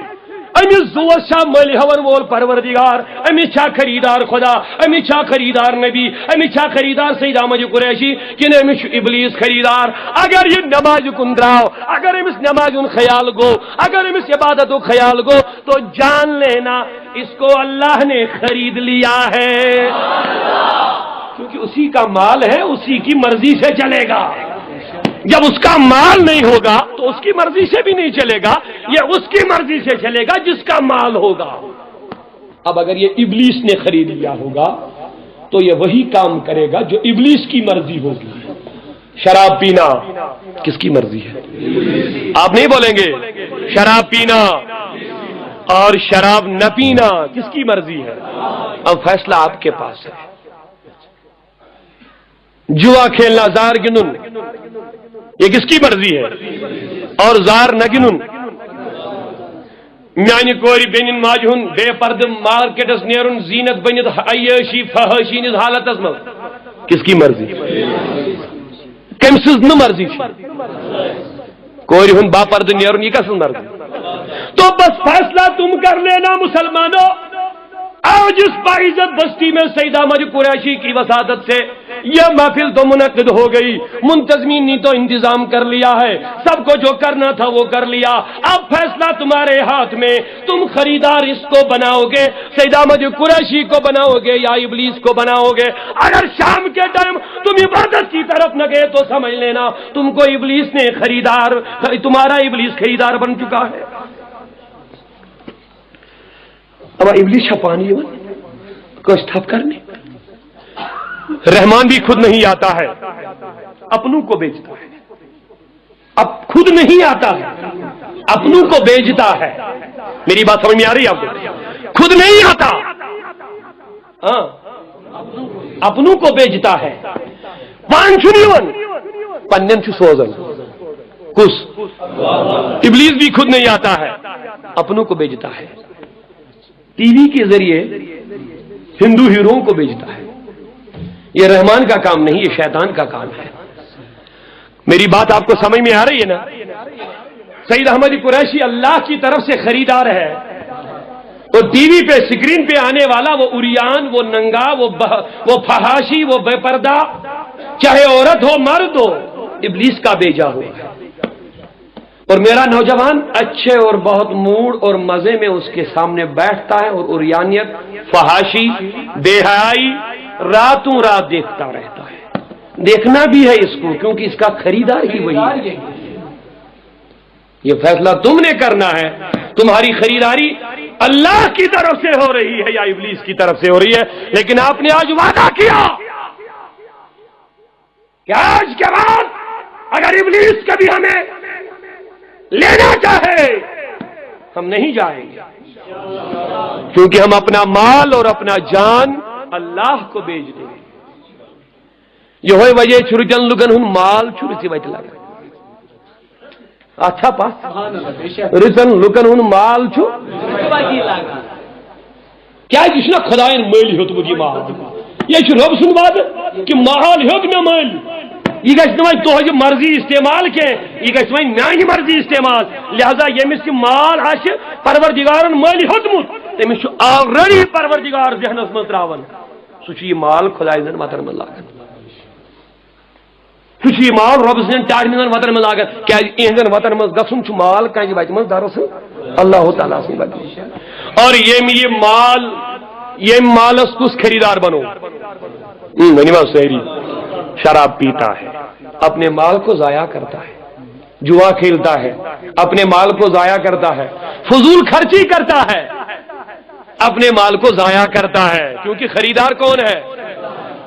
أمِس زُوَس چھا مٔلۍ ہٮ۪وَن وول پروردگار؟ أمِس چھا خریدار خدا؟ أمِس چھا خریدار نبی؟ أمِس چھا خریدار سید احمد قریشی؟ کِنہٕ أمِس چھُ ابلیس خریدار؟ اگر یہِ نمازِ کُن درٛاو، اگر أمِس نمازِ ہُنٛد خیال گوٚو، اگر أمِس عبادتُک خیال گوٚو، تو جان لینا، اس کو اللہ نے خرید لیا ہے، کیونکہ اسی کا مال ہے، اسی کی مرضی سے چلے گا۔ جب اس کا مال نہیں ہوگا تو اس کی مرضی سے بھی نہیں چلے گا، یہ اس کی مرضی سے چلے گا جس کا مال ہوگا۔ اب اگر یہ ابلیس نے خرید لیا ہوگا تو یہ وہی کام کرے گا جو ابلیس کی مرضی ہوگی۔ شراب پینا کس کی مرضی ہے؟ آپ نہیں بولیں گے۔ شراب پینا اور شراب نہ پینا کس کی مرضی ہے؟ اب فیصلہ آپ کے پاس ہے۔ جوا کھیلنا، زار گِنٛدُن، یہ کس کی مرضی ہے؟ اور زار نہ گِنٛدُن۔ میانہِ کورِ بیٚنٮ۪ن ماجہِ ہُنٛد بے پردٕ مارکیٹس نیرُن، زینت بٔنِتھ عیٲشی فحٲشی ہٕنٛدِس حالتس منٛز، کس کی مرضی؟ کٔمۍ سٕنٛز نہٕ مرضی چھِ؟ کورِ ہُنٛد باپردٕ نیرُن، یہِ کس سٕنٛز مرضی؟ تو بس فیصلہ تم کر لینا مسلمانوں۔ آج اس باعزت بستی میں سید احمد قریشی کی وساطت سے یہ محفل تو منعقد ہو گئی، منتظمین نے تو انتظام کر لیا ہے، سب کو جو کرنا تھا وہ کر لیا۔ اب فیصلہ تمہارے ہاتھ میں، تم خریدار اس کو بناؤ گے، سید احمد قریشی کو بناؤ گے یا ابلیس کو بناؤ گے؟ اگر شام کے ٹائم تم عبادت کی طرف نہ گئے تو سمجھ لینا تم کو ابلیس نے خریدار، تمہارا ابلیس خریدار بن چکا ہے۔ اب ابلیس چھا پانی یِوان کٲنٛسہِ تھپھ کرنہِ؟ رحمان بھی خود نہیں آتا ہے، اپنوں کو بیچتا ہے۔ اب خود نہیں آتا ہے، اپنوں کو بیچتا ہے۔ میری بات سمجھ میں آ رہی ہے آپ کو؟ خود نہیں آتا، ہاں، اپنوں کو بھیجتا ہے۔ پان چھُنہٕ یِوان، پننٮ۪ن چھُ سوزان۔ کُس؟ ابلیس بھی خود نہیں آتا ہے، اپنوں کو بھیجتا ہے۔ ٹی وی کے ذریعے ہندو ہیروؤں کو بھیجتا ہے۔ یہ رحمان کا کام نہیں، یہ شیطان کا کام ہے۔ میری بات آپ کو سمجھ میں آ رہی ہے نا؟ سید احمد قریشی اللہ کی طرف سے خریدار ہے، اور ٹی وی پہ، اسکرین پہ آنے والا وہ عریان، وہ ننگا، وہ بہ-، وہ فحاشی، وہ بے پردہ، چاہے عورت ہو، مرد ہو، ابلیس کا بھیجا ہوا ہے۔ اور میرا نوجوان اچھے اور بہت موڈ اور مزے میں اس کے سامنے بیٹھتا ہے، اور عریانیت، فحاشی، بے حیائی راتوں رات دیکھتا رہتا ہے۔ دیکھنا بھی ہے اس کو، کیونکہ اس کا خریدار ہی وہی ہے۔ یہ فیصلہ تم نے کرنا ہے، تمہاری خریداری اللہ کی طرف سے ہو رہی ہے یا ابلیس کی طرف سے ہو رہی ہے۔ لیکن آپ نے آج وعدہ کیا کہ آج کے بعد اگر ابلیس کبھی ہمیں لینا چاہے، ہم نہیں جائیں گے، کیونکہ ہم اپنا مال اور اپنا جان اللہ کو بیچ دیں گے۔ یہوے وجہ چھُ رٕتٮ۪ن لُکن ہُنٛد مال چھُ رٕژِ وتہِ لگان۔ اتھ چھا پتھ؟ رٕژن لُکن ہُنٛد مال چھُ، کیازِ یہِ چھُنہ خداین مٔلۍ ہیوٚتمُت یہِ مال؟ یہِ چھُ رۄب سُنٛد وعدٕ کہِ مال ہیوٚت مےٚ مٔلۍ، یہِ گژھِ نہٕ وۄنۍ تُہنٛزِ مرضی استعمال کینٛہہ، یہِ گژھِ وۄنۍ میانہِ مرضی استعمال۔ لہذا ییٚمِس یہِ مال آسہِ پروردگارن مٔلۍ ہیوٚتمُت، تٔمِس چھُ already پروردگار ذہنس منٛز تراوان۔ سُہ چھُ یہِ مال خداے سٕنٛدٮ۪ن وتن منٛز لاگان۔ سُہ چھُ یہِ مال رۄبہٕ سٕنٛدٮ۪ن ٹاٹھۍ مِنٛزن وتن منٛز لاگان۔ کیازِ؟ یِہنٛزن وتن منٛز گژھُن چھُ مال کانٛہہ وتہِ منٛز دراصل اللہ تعالیٰ سٕنٛدِ وتہِ منٛز۔ اور ییٚمۍ یہِ مال، ییٚمۍ مالس کُس خریدار بنو؟ ہم، ؤنِو حظ سٲری۔ شراب پیتا ہے، اپنے مال کو ضائع کرتا ہے، جوا کھیلتا ہے، اپنے مال کو ضائع کرتا ہے، فضول خرچی کرتا ہے، اپنے مال کو ضائع کرتا ہے، کیونکہ خریدار کون ہے؟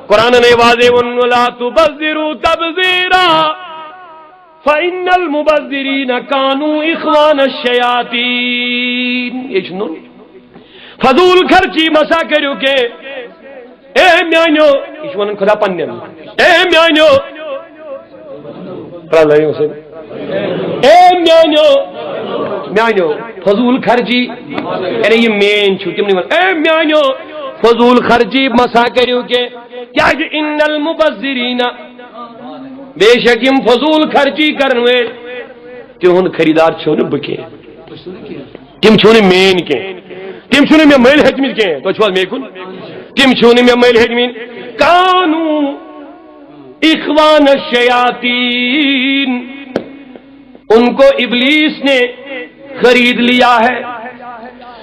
قرآن نے واضح، "ولا تبذروا تبذیرا، فإن المبذرین کانوا اخوان الشیاطین۔" یہ چھُ نوٚن۔ فضول خرچی مسا کٔرِو کینٛہہ۔ اے میانیو، یہِ چھُ ونان خدا پننٮ۪ن۔ اے میانیو، رلٲیِو سۭتۍ۔ اے میانیو، میانیو، فضول خرچی، یعنی یہِ مین چھُ، تِمنٕے وَن، اے میانیو، فضول خرچی مسا کٔرِو کینٛہہ، کیازِ ان المبذرین، بے شک یِم فضول خرچی کرن وٲلۍ، تِہُنٛد خریدار چھُو نہٕ بہٕ کینٛہہ۔ تِم چھِو نہٕ میٲنۍ کینٛہہ۔ تِم چھِو نہٕ مےٚ مٔلۍ ہیٚتمٕتۍ کینٛہہ۔ تُہۍ چھِو حظ مے کُن؟ تِم چھِو نہٕ مےٚ مٔلۍ ہیٚتمٕتۍ۔ کانوا اخوان الشیاطین۔ ان کو ابلیس نے خرید لیا ہے۔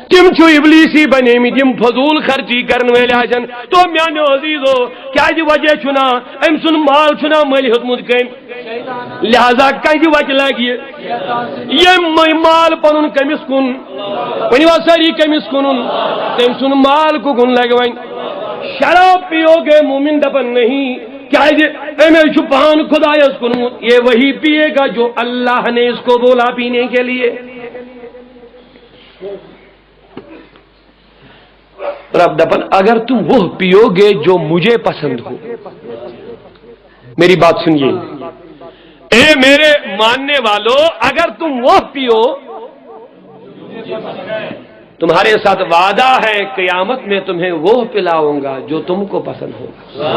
تِم چھِ ابلیسی بنیمٕتۍ، یِم فضول خرچی کرن وٲلۍ آسن۔ تو میانیو عزیزو، کیازِ وجہ چھُنہ؟ أمۍ سُنٛد مال چھُنہ مٔلۍ ہیوٚتمُت کٔمۍ؟ لہذا کَنہِ وَتہِ لَگہِ یہِ۔ ییٚمۍ مال پَنُن کٔمِس کُن؟ ؤنِو حظ سٲری، کٔمِس کُنُن؟ تٔمۍ سُنٛد مال کُکُن لَگہِ وۄنۍ؟ شراب پیو گے مومن دَپان نہیں، کیازِ أمۍ چھُ پان خدایَس کُنمُت۔ یہ وہی پیے گا جو اللہ نے اس کو بولا پینے کے لیے۔ رب دپان، اگر تم وہ پیو گے جو مجھے پسند ہو، میری بات سنیے، اے میرے ماننے والو، اگر تم وہ پیو، تمہارے ساتھ وعدہ ہے، قیامت میں تمہیں وہ پلاؤں گا جو تم کو پسند ہوگا۔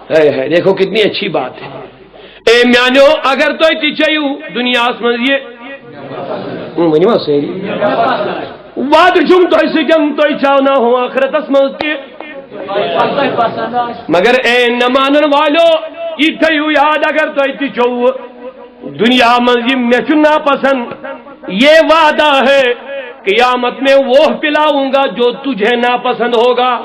ہے، ہے، دیکھو کتنی اچھی بات ہے۔ اے میانیو، اگر تُہۍ تہِ چیٚیِو دُنیاہَس منٛز یہِ، اۭں، ؤنِو حظ سٲری۔ وعدٕ چھُم تۄہہِ سۭتۍ، تُہۍ چاوناوہو ٲخرتَس منٛز تہِ۔ مگر اے نہ مانن والو، یہِ تھٲیِو یاد، اگر تُہۍ تہِ چیٚیِو دُنیا منٛز یہِ مےٚ چھُ ناپسند، یہ وعدہ ہے، قیامت میں وہ پلاؤں گا جو تجھے ناپسند ہوگا۔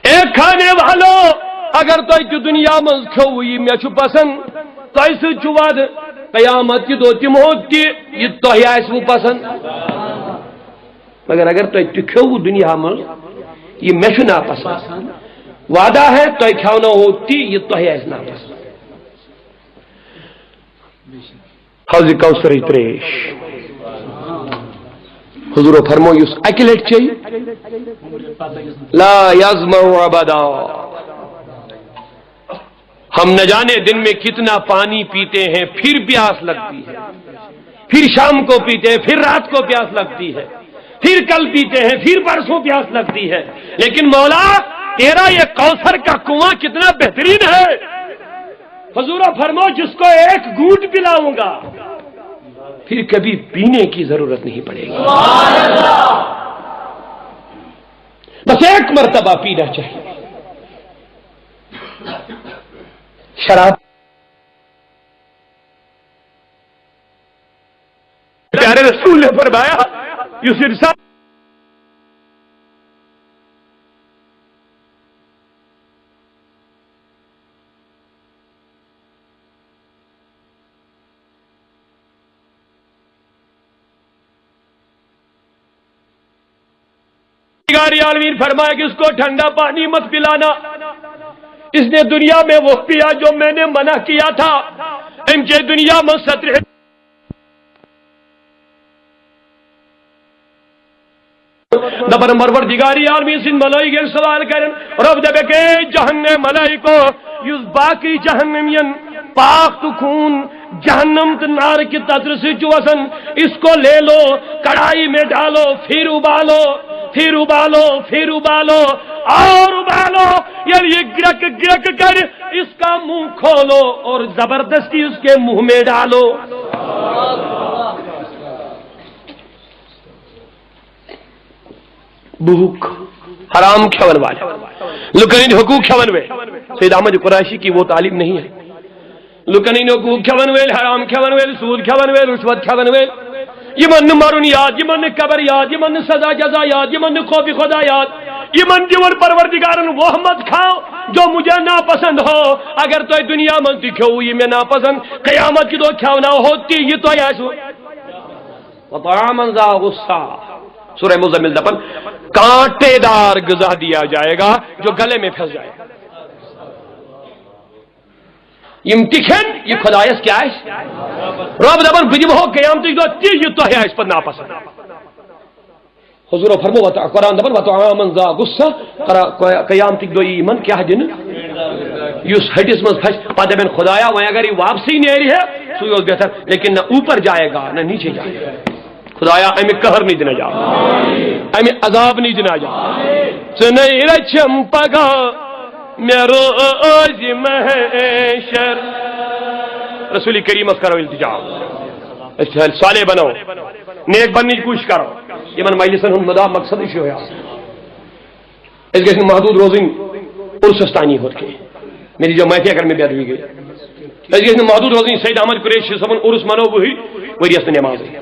اے کھانے والو، اگر تۄہہِ تہِ دُنیا منٛز کھیوٚو یہِ مےٚ چھُ پسند، تۄہہِ سۭتۍ چھُ وعدٕ، قیامت کہِ دۄہ دِمہو تہِ یہِ تۄہہِ آسِوٕ پسند۔ مگر اگر تۄہہِ تہِ کھیوٚو دُنیا منٛز یہِ مےٚ چھُ ناپسند، وعدہ ہے تۄہہِ کھیاوناوہو تہِ یہِ تۄہہِ آسہِ ناپسند۔ حوض کوثرٕچ تریش۔ حضور فرمو، یُس اکہِ لٹہِ چیٚیہِ، لا یظمأ ابدا۔ ہم نہ جانے دن میں کتنا پانی پیتے ہیں، پھر پیاس لگتی ہے، پھر شام کو پیتے ہیں، پھر رات کو پیاس لگتی ہے، پھر کل پیتے ہیں، پھر پرسوں پیاس لگتی ہے، لیکن مولا، تیرا یہ کوثر کا کنواں کتنا بہترین ہے۔ حضور فرمو، جس کو ایک گھونٹ پلاؤں گا، پھر کبھی پینے کی ضرورت نہیں پڑے گی۔ بس ایک مرتبہ پینا چاہیے۔ شراب۔ پیارے رسول نے فرمایا، یُس انسان پروردگار عالمین فرمائے کہ اس کو ٹھنڈا پانی مت پلانا، اس نے دنیا میں وہ پیا جو میں نے منع کیا تھا۔ امہِ چے دنیا منٛز سترِ۔ دپن پروردگار عالمین سٕنٛدۍ ملائکن سوال کرن، رب دپکھ، اے جہنم ملائکو، یُس باقی جہنمین پاک تہٕ خوٗن جہنم تہٕ نار کہِ تترِ سۭتۍ چھُ وسان، اس کو لے لو، کڑائی میں ڈالو، پھر ابالو، پھر ابالو، پھر ابالو اور ابالو۔ ییٚلہِ یہِ گرک گرک کرِ، اس کا منہ کھولو اور زبردستی اس کے منہ میں ڈالو۔ بھوک، حرام کھٮ۪ون والٮ۪ن، لُکن ہٕنٛدۍ حقوٗق کھٮ۪ون وٲلۍ۔ سید احمد قریشی کی وہ تعلیم نہیں ہے۔ لُکن ہٕنٛدۍ حقوٗق کھٮ۪ون وٲلۍ، حرام کھٮ۪ون وٲلۍ، سوٗد کھٮ۪ون وٲلۍ، رُشوت کھٮ۪ون وٲلۍ، یِمن نہٕ مرُن یاد، یِمن نہٕ قبر یاد، یِمن نہٕ سزا جزا یاد، یِمن نہٕ خوف خدا یاد، یِمن دِوان پروردگارن وہ مت کھاو جو مجھے ناپسند ہو۔ اگر تۄہہِ دُنیا منٛز تہِ کھیوٚو یہِ مےٚ ناپسند، قیامت کہِ دۄہ کھیاوناوہو تہِ یہِ تۄہہِ آسِوٕ۔ وطعاما ذا غصہ۔ سورہ مزمل دپن، کانٹے دار غذا دیا جائے گا جو گلے میں پھنس جائے۔ یِم تہِ کھٮ۪ن، یہِ خدایس کیٛاہ آسہِ؟ رب دپن، بہٕ دِمہو قیامتٕکۍ دۄہ تہِ، یہِ تۄہہِ آسہِ پتہٕ ناپسند۔ حضور فرمو، وط-، قرآن دپن، وطعاما ذا غصہ، قرا-، قیا-، قیامتٕکۍ دۄہ یی یِمن کیٛاہ دِنہٕ؟ یُس ۂٹِس منٛز پھسہِ، پتہٕ دپن، خدایا، وۄنۍ اگر یہِ واپسٕے نیرِ ہے، سُے اوس بہتر، لیکن نہ اوپر جائے گا، نہ نیچے جائے گا۔ خدایا، امہِ قہر نہٕ دِنہٕ جا، امہِ عذاب نہٕ دِنہٕ جا۔ ژٕ نَے رچھم پگاہ مےٚ روزِ محشر۔ رسول کریمس کرو التجا، أسۍ چھِ صالح بنو، نیک بننٕچ کوٗشِش کرو۔ یِمن مجلسن ہُنٛد مدا مقصد چھُ یِہوٚے آسان۔ أسۍ گٔژھۍ نہٕ محدوٗد روزٕنۍ عرسس تانی ہوت کینٛہہ۔ مےٚ دیٖزیو معٲفی اگر مےٚ بے ادبی گٔے۔ أسۍ گٔژھۍ نہٕ محدوٗد روزٕنۍ۔ سید احمد قریشی صٲبُن عرس مناوو بہٕے، ؤریَس نہٕ نٮ۪مازٕے۔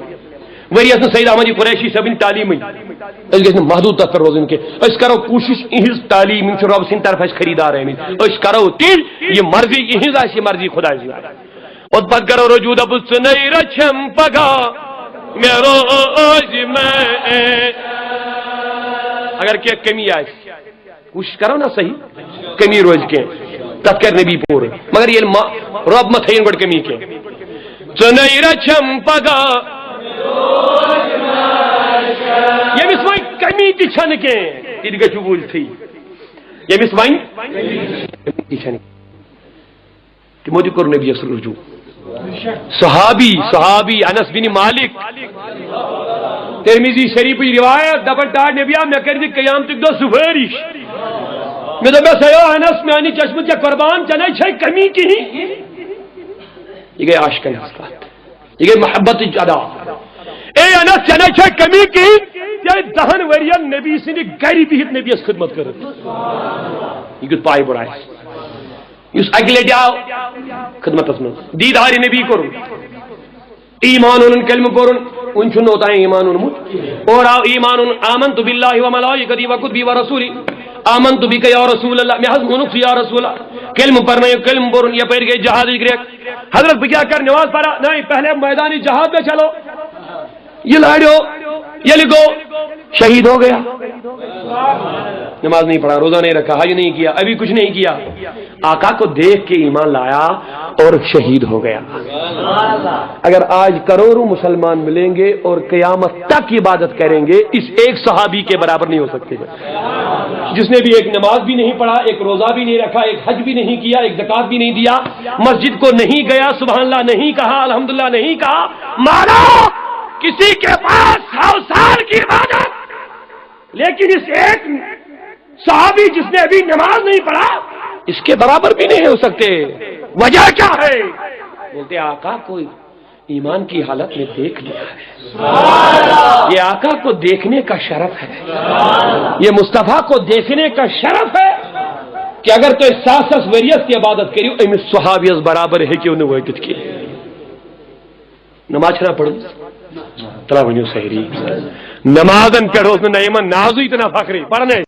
ؤریَس نہٕ سید احمد قریشی صٲبٕنۍ تعلیٖمٕے۔ أسۍ گٔژھۍ نہٕ محدوٗد تَتھ پٮ۪ٹھ روزٕنۍ کینٛہہ۔ أسۍ کَرو کوٗشِش، یِہٕنٛز تعلیٖم، یِم چھِ رۄب سٕنٛدِ طرفہٕ اَسہِ خریٖدار آمٕتۍ۔ أسۍ کَرو تیٚلہِ، یہِ مرضی یِہٕنٛز آسہِ، یہِ مرضی خۄداے سٕنٛز آسہِ۔ پتہٕ پتہٕ کرو رجوع، دپُس، ژٕ نَے رچھم پگاہ، مےٚ روزِ میں۔ اگر کینٛہہ کمی آسہِ، کوٗشِش کرو نا صحیح، کمی روزِ کینٛہہ، تتھ کرِ نبی پوٗرٕ۔ مگر ییٚلہِ ما-، رۄب ما تھٲیِن گۄڈٕ کمی کینٛہہ؟ ژٕ نَے رچھم پگاہ۔ ییٚمِس وۄنۍ کمی تہِ چھنہٕ کینٛہہ، تہِ تہِ گژھِ بوٗزتھٕے۔ ییٚمِس وۄنۍ کمی تہِ چھنہٕ۔ تِمو تہِ کوٚر نبیَس رجوع۔ صحابی، صحابی انس بن مالک، ترمذی شریفٕچ روایت، دپان، ٹاٹھ نبیا، مےٚ کٔرۍ زِ قیامتٕکۍ دۄہ سفٲرِش۔ مےٚ دوٚپ، مےٚ سیو انس، میانہِ چشمہٕ ژےٚ قربان، ژےٚ نَے چھے کمی کِہیٖنۍ۔ یہِ گٔے عاشقن ہٕنٛز کتھ، یہِ گٔے محبتٕچ ادا۔ اے انس، ژےٚ نَے چھے کمی کِہیٖنۍ، ژےٚ دہن ؤرین نبی سٕنٛدِ گرِ بِہِتھ نبیَس خدمت کٔرٕتھ۔ یہِ کیُتھ پایہِ بوٚڑ آسہِ۔ یُس اکہِ لٹہِ آو خدمتس منٛز، دیدار نبی کوٚرُن، ایمان اوٚنُن، کلمہٕ پوٚرُن، وُنہِ چھُنہٕ اوتام ایمان اوٚنمُت۔ اورٕ آو ایمان اوٚنُن، آمنت باللہ و ملائکتی و کتبی و رسولی، آمنت بک یا رسول اللہ، مےٚ حظ ووٚنُکھ ژٕ یا رسول اللہ، کلمہٕ پرنٲیِو، کلمہٕ پوٚرُن، یپٲرۍ گٔے جہادٕچ گرٛٮ۪کھ۔ حضرت، بہٕ کیٛاہ کرٕ، نماز پرا؟ نہیں، پہلے میدان جہاد میں چلو۔ یہ لاڑیو، یہ لکھو، شہید ہو گیا۔ نماز نہیں پڑھا، روزہ نہیں رکھا، حج نہیں کیا، ابھی کچھ نہیں کیا۔ آقا کو دیکھ کے ایمان لایا اور شہید ہو گیا۔ اگر آج کروڑوں مسلمان ملیں گے اور قیامت تک عبادت کریں گے، اس ایک صحابی کے برابر نہیں ہو سکتے۔ جس نے بھی ایک نماز بھی نہیں پڑھا، ایک روزہ بھی نہیں رکھا، ایک حج بھی نہیں کیا، ایک زکوٰۃ بھی نہیں دیا، مسجد کو نہیں گیا، سبحان اللہ نہیں کہا، الحمدللہ نہیں کہا، مارا، کسی کے پاس سو سال کی عبادت، لیکن اس ایک صحابی جس نے ابھی نماز نہیں پڑھا، اس کے برابر بھی نہیں ہو سکتے۔ وجہ کیا ہے؟ بولتے، آقا کو ایمان کی حالت میں دیکھ لیا ہے۔ یہ آقا کو دیکھنے کا شرف ہے، یہ مصطفیٰ کو دیکھنے کا شرف ہے کہ اگر تُہۍ ساسس ؤرِیَس تہِ عبادت کٔرِو، أمِس صحابیَس برابر ہیٚکِو نہٕ وٲتِتھ کینٛہہ۔ نماز چھنا پڑھن؟ ترا ؤنِو سحری۔ نمازن پٮ۪ٹھ اوس نہٕ نہ یِمن نازٕے تہٕ نہ فخرٕے۔ پرنے۔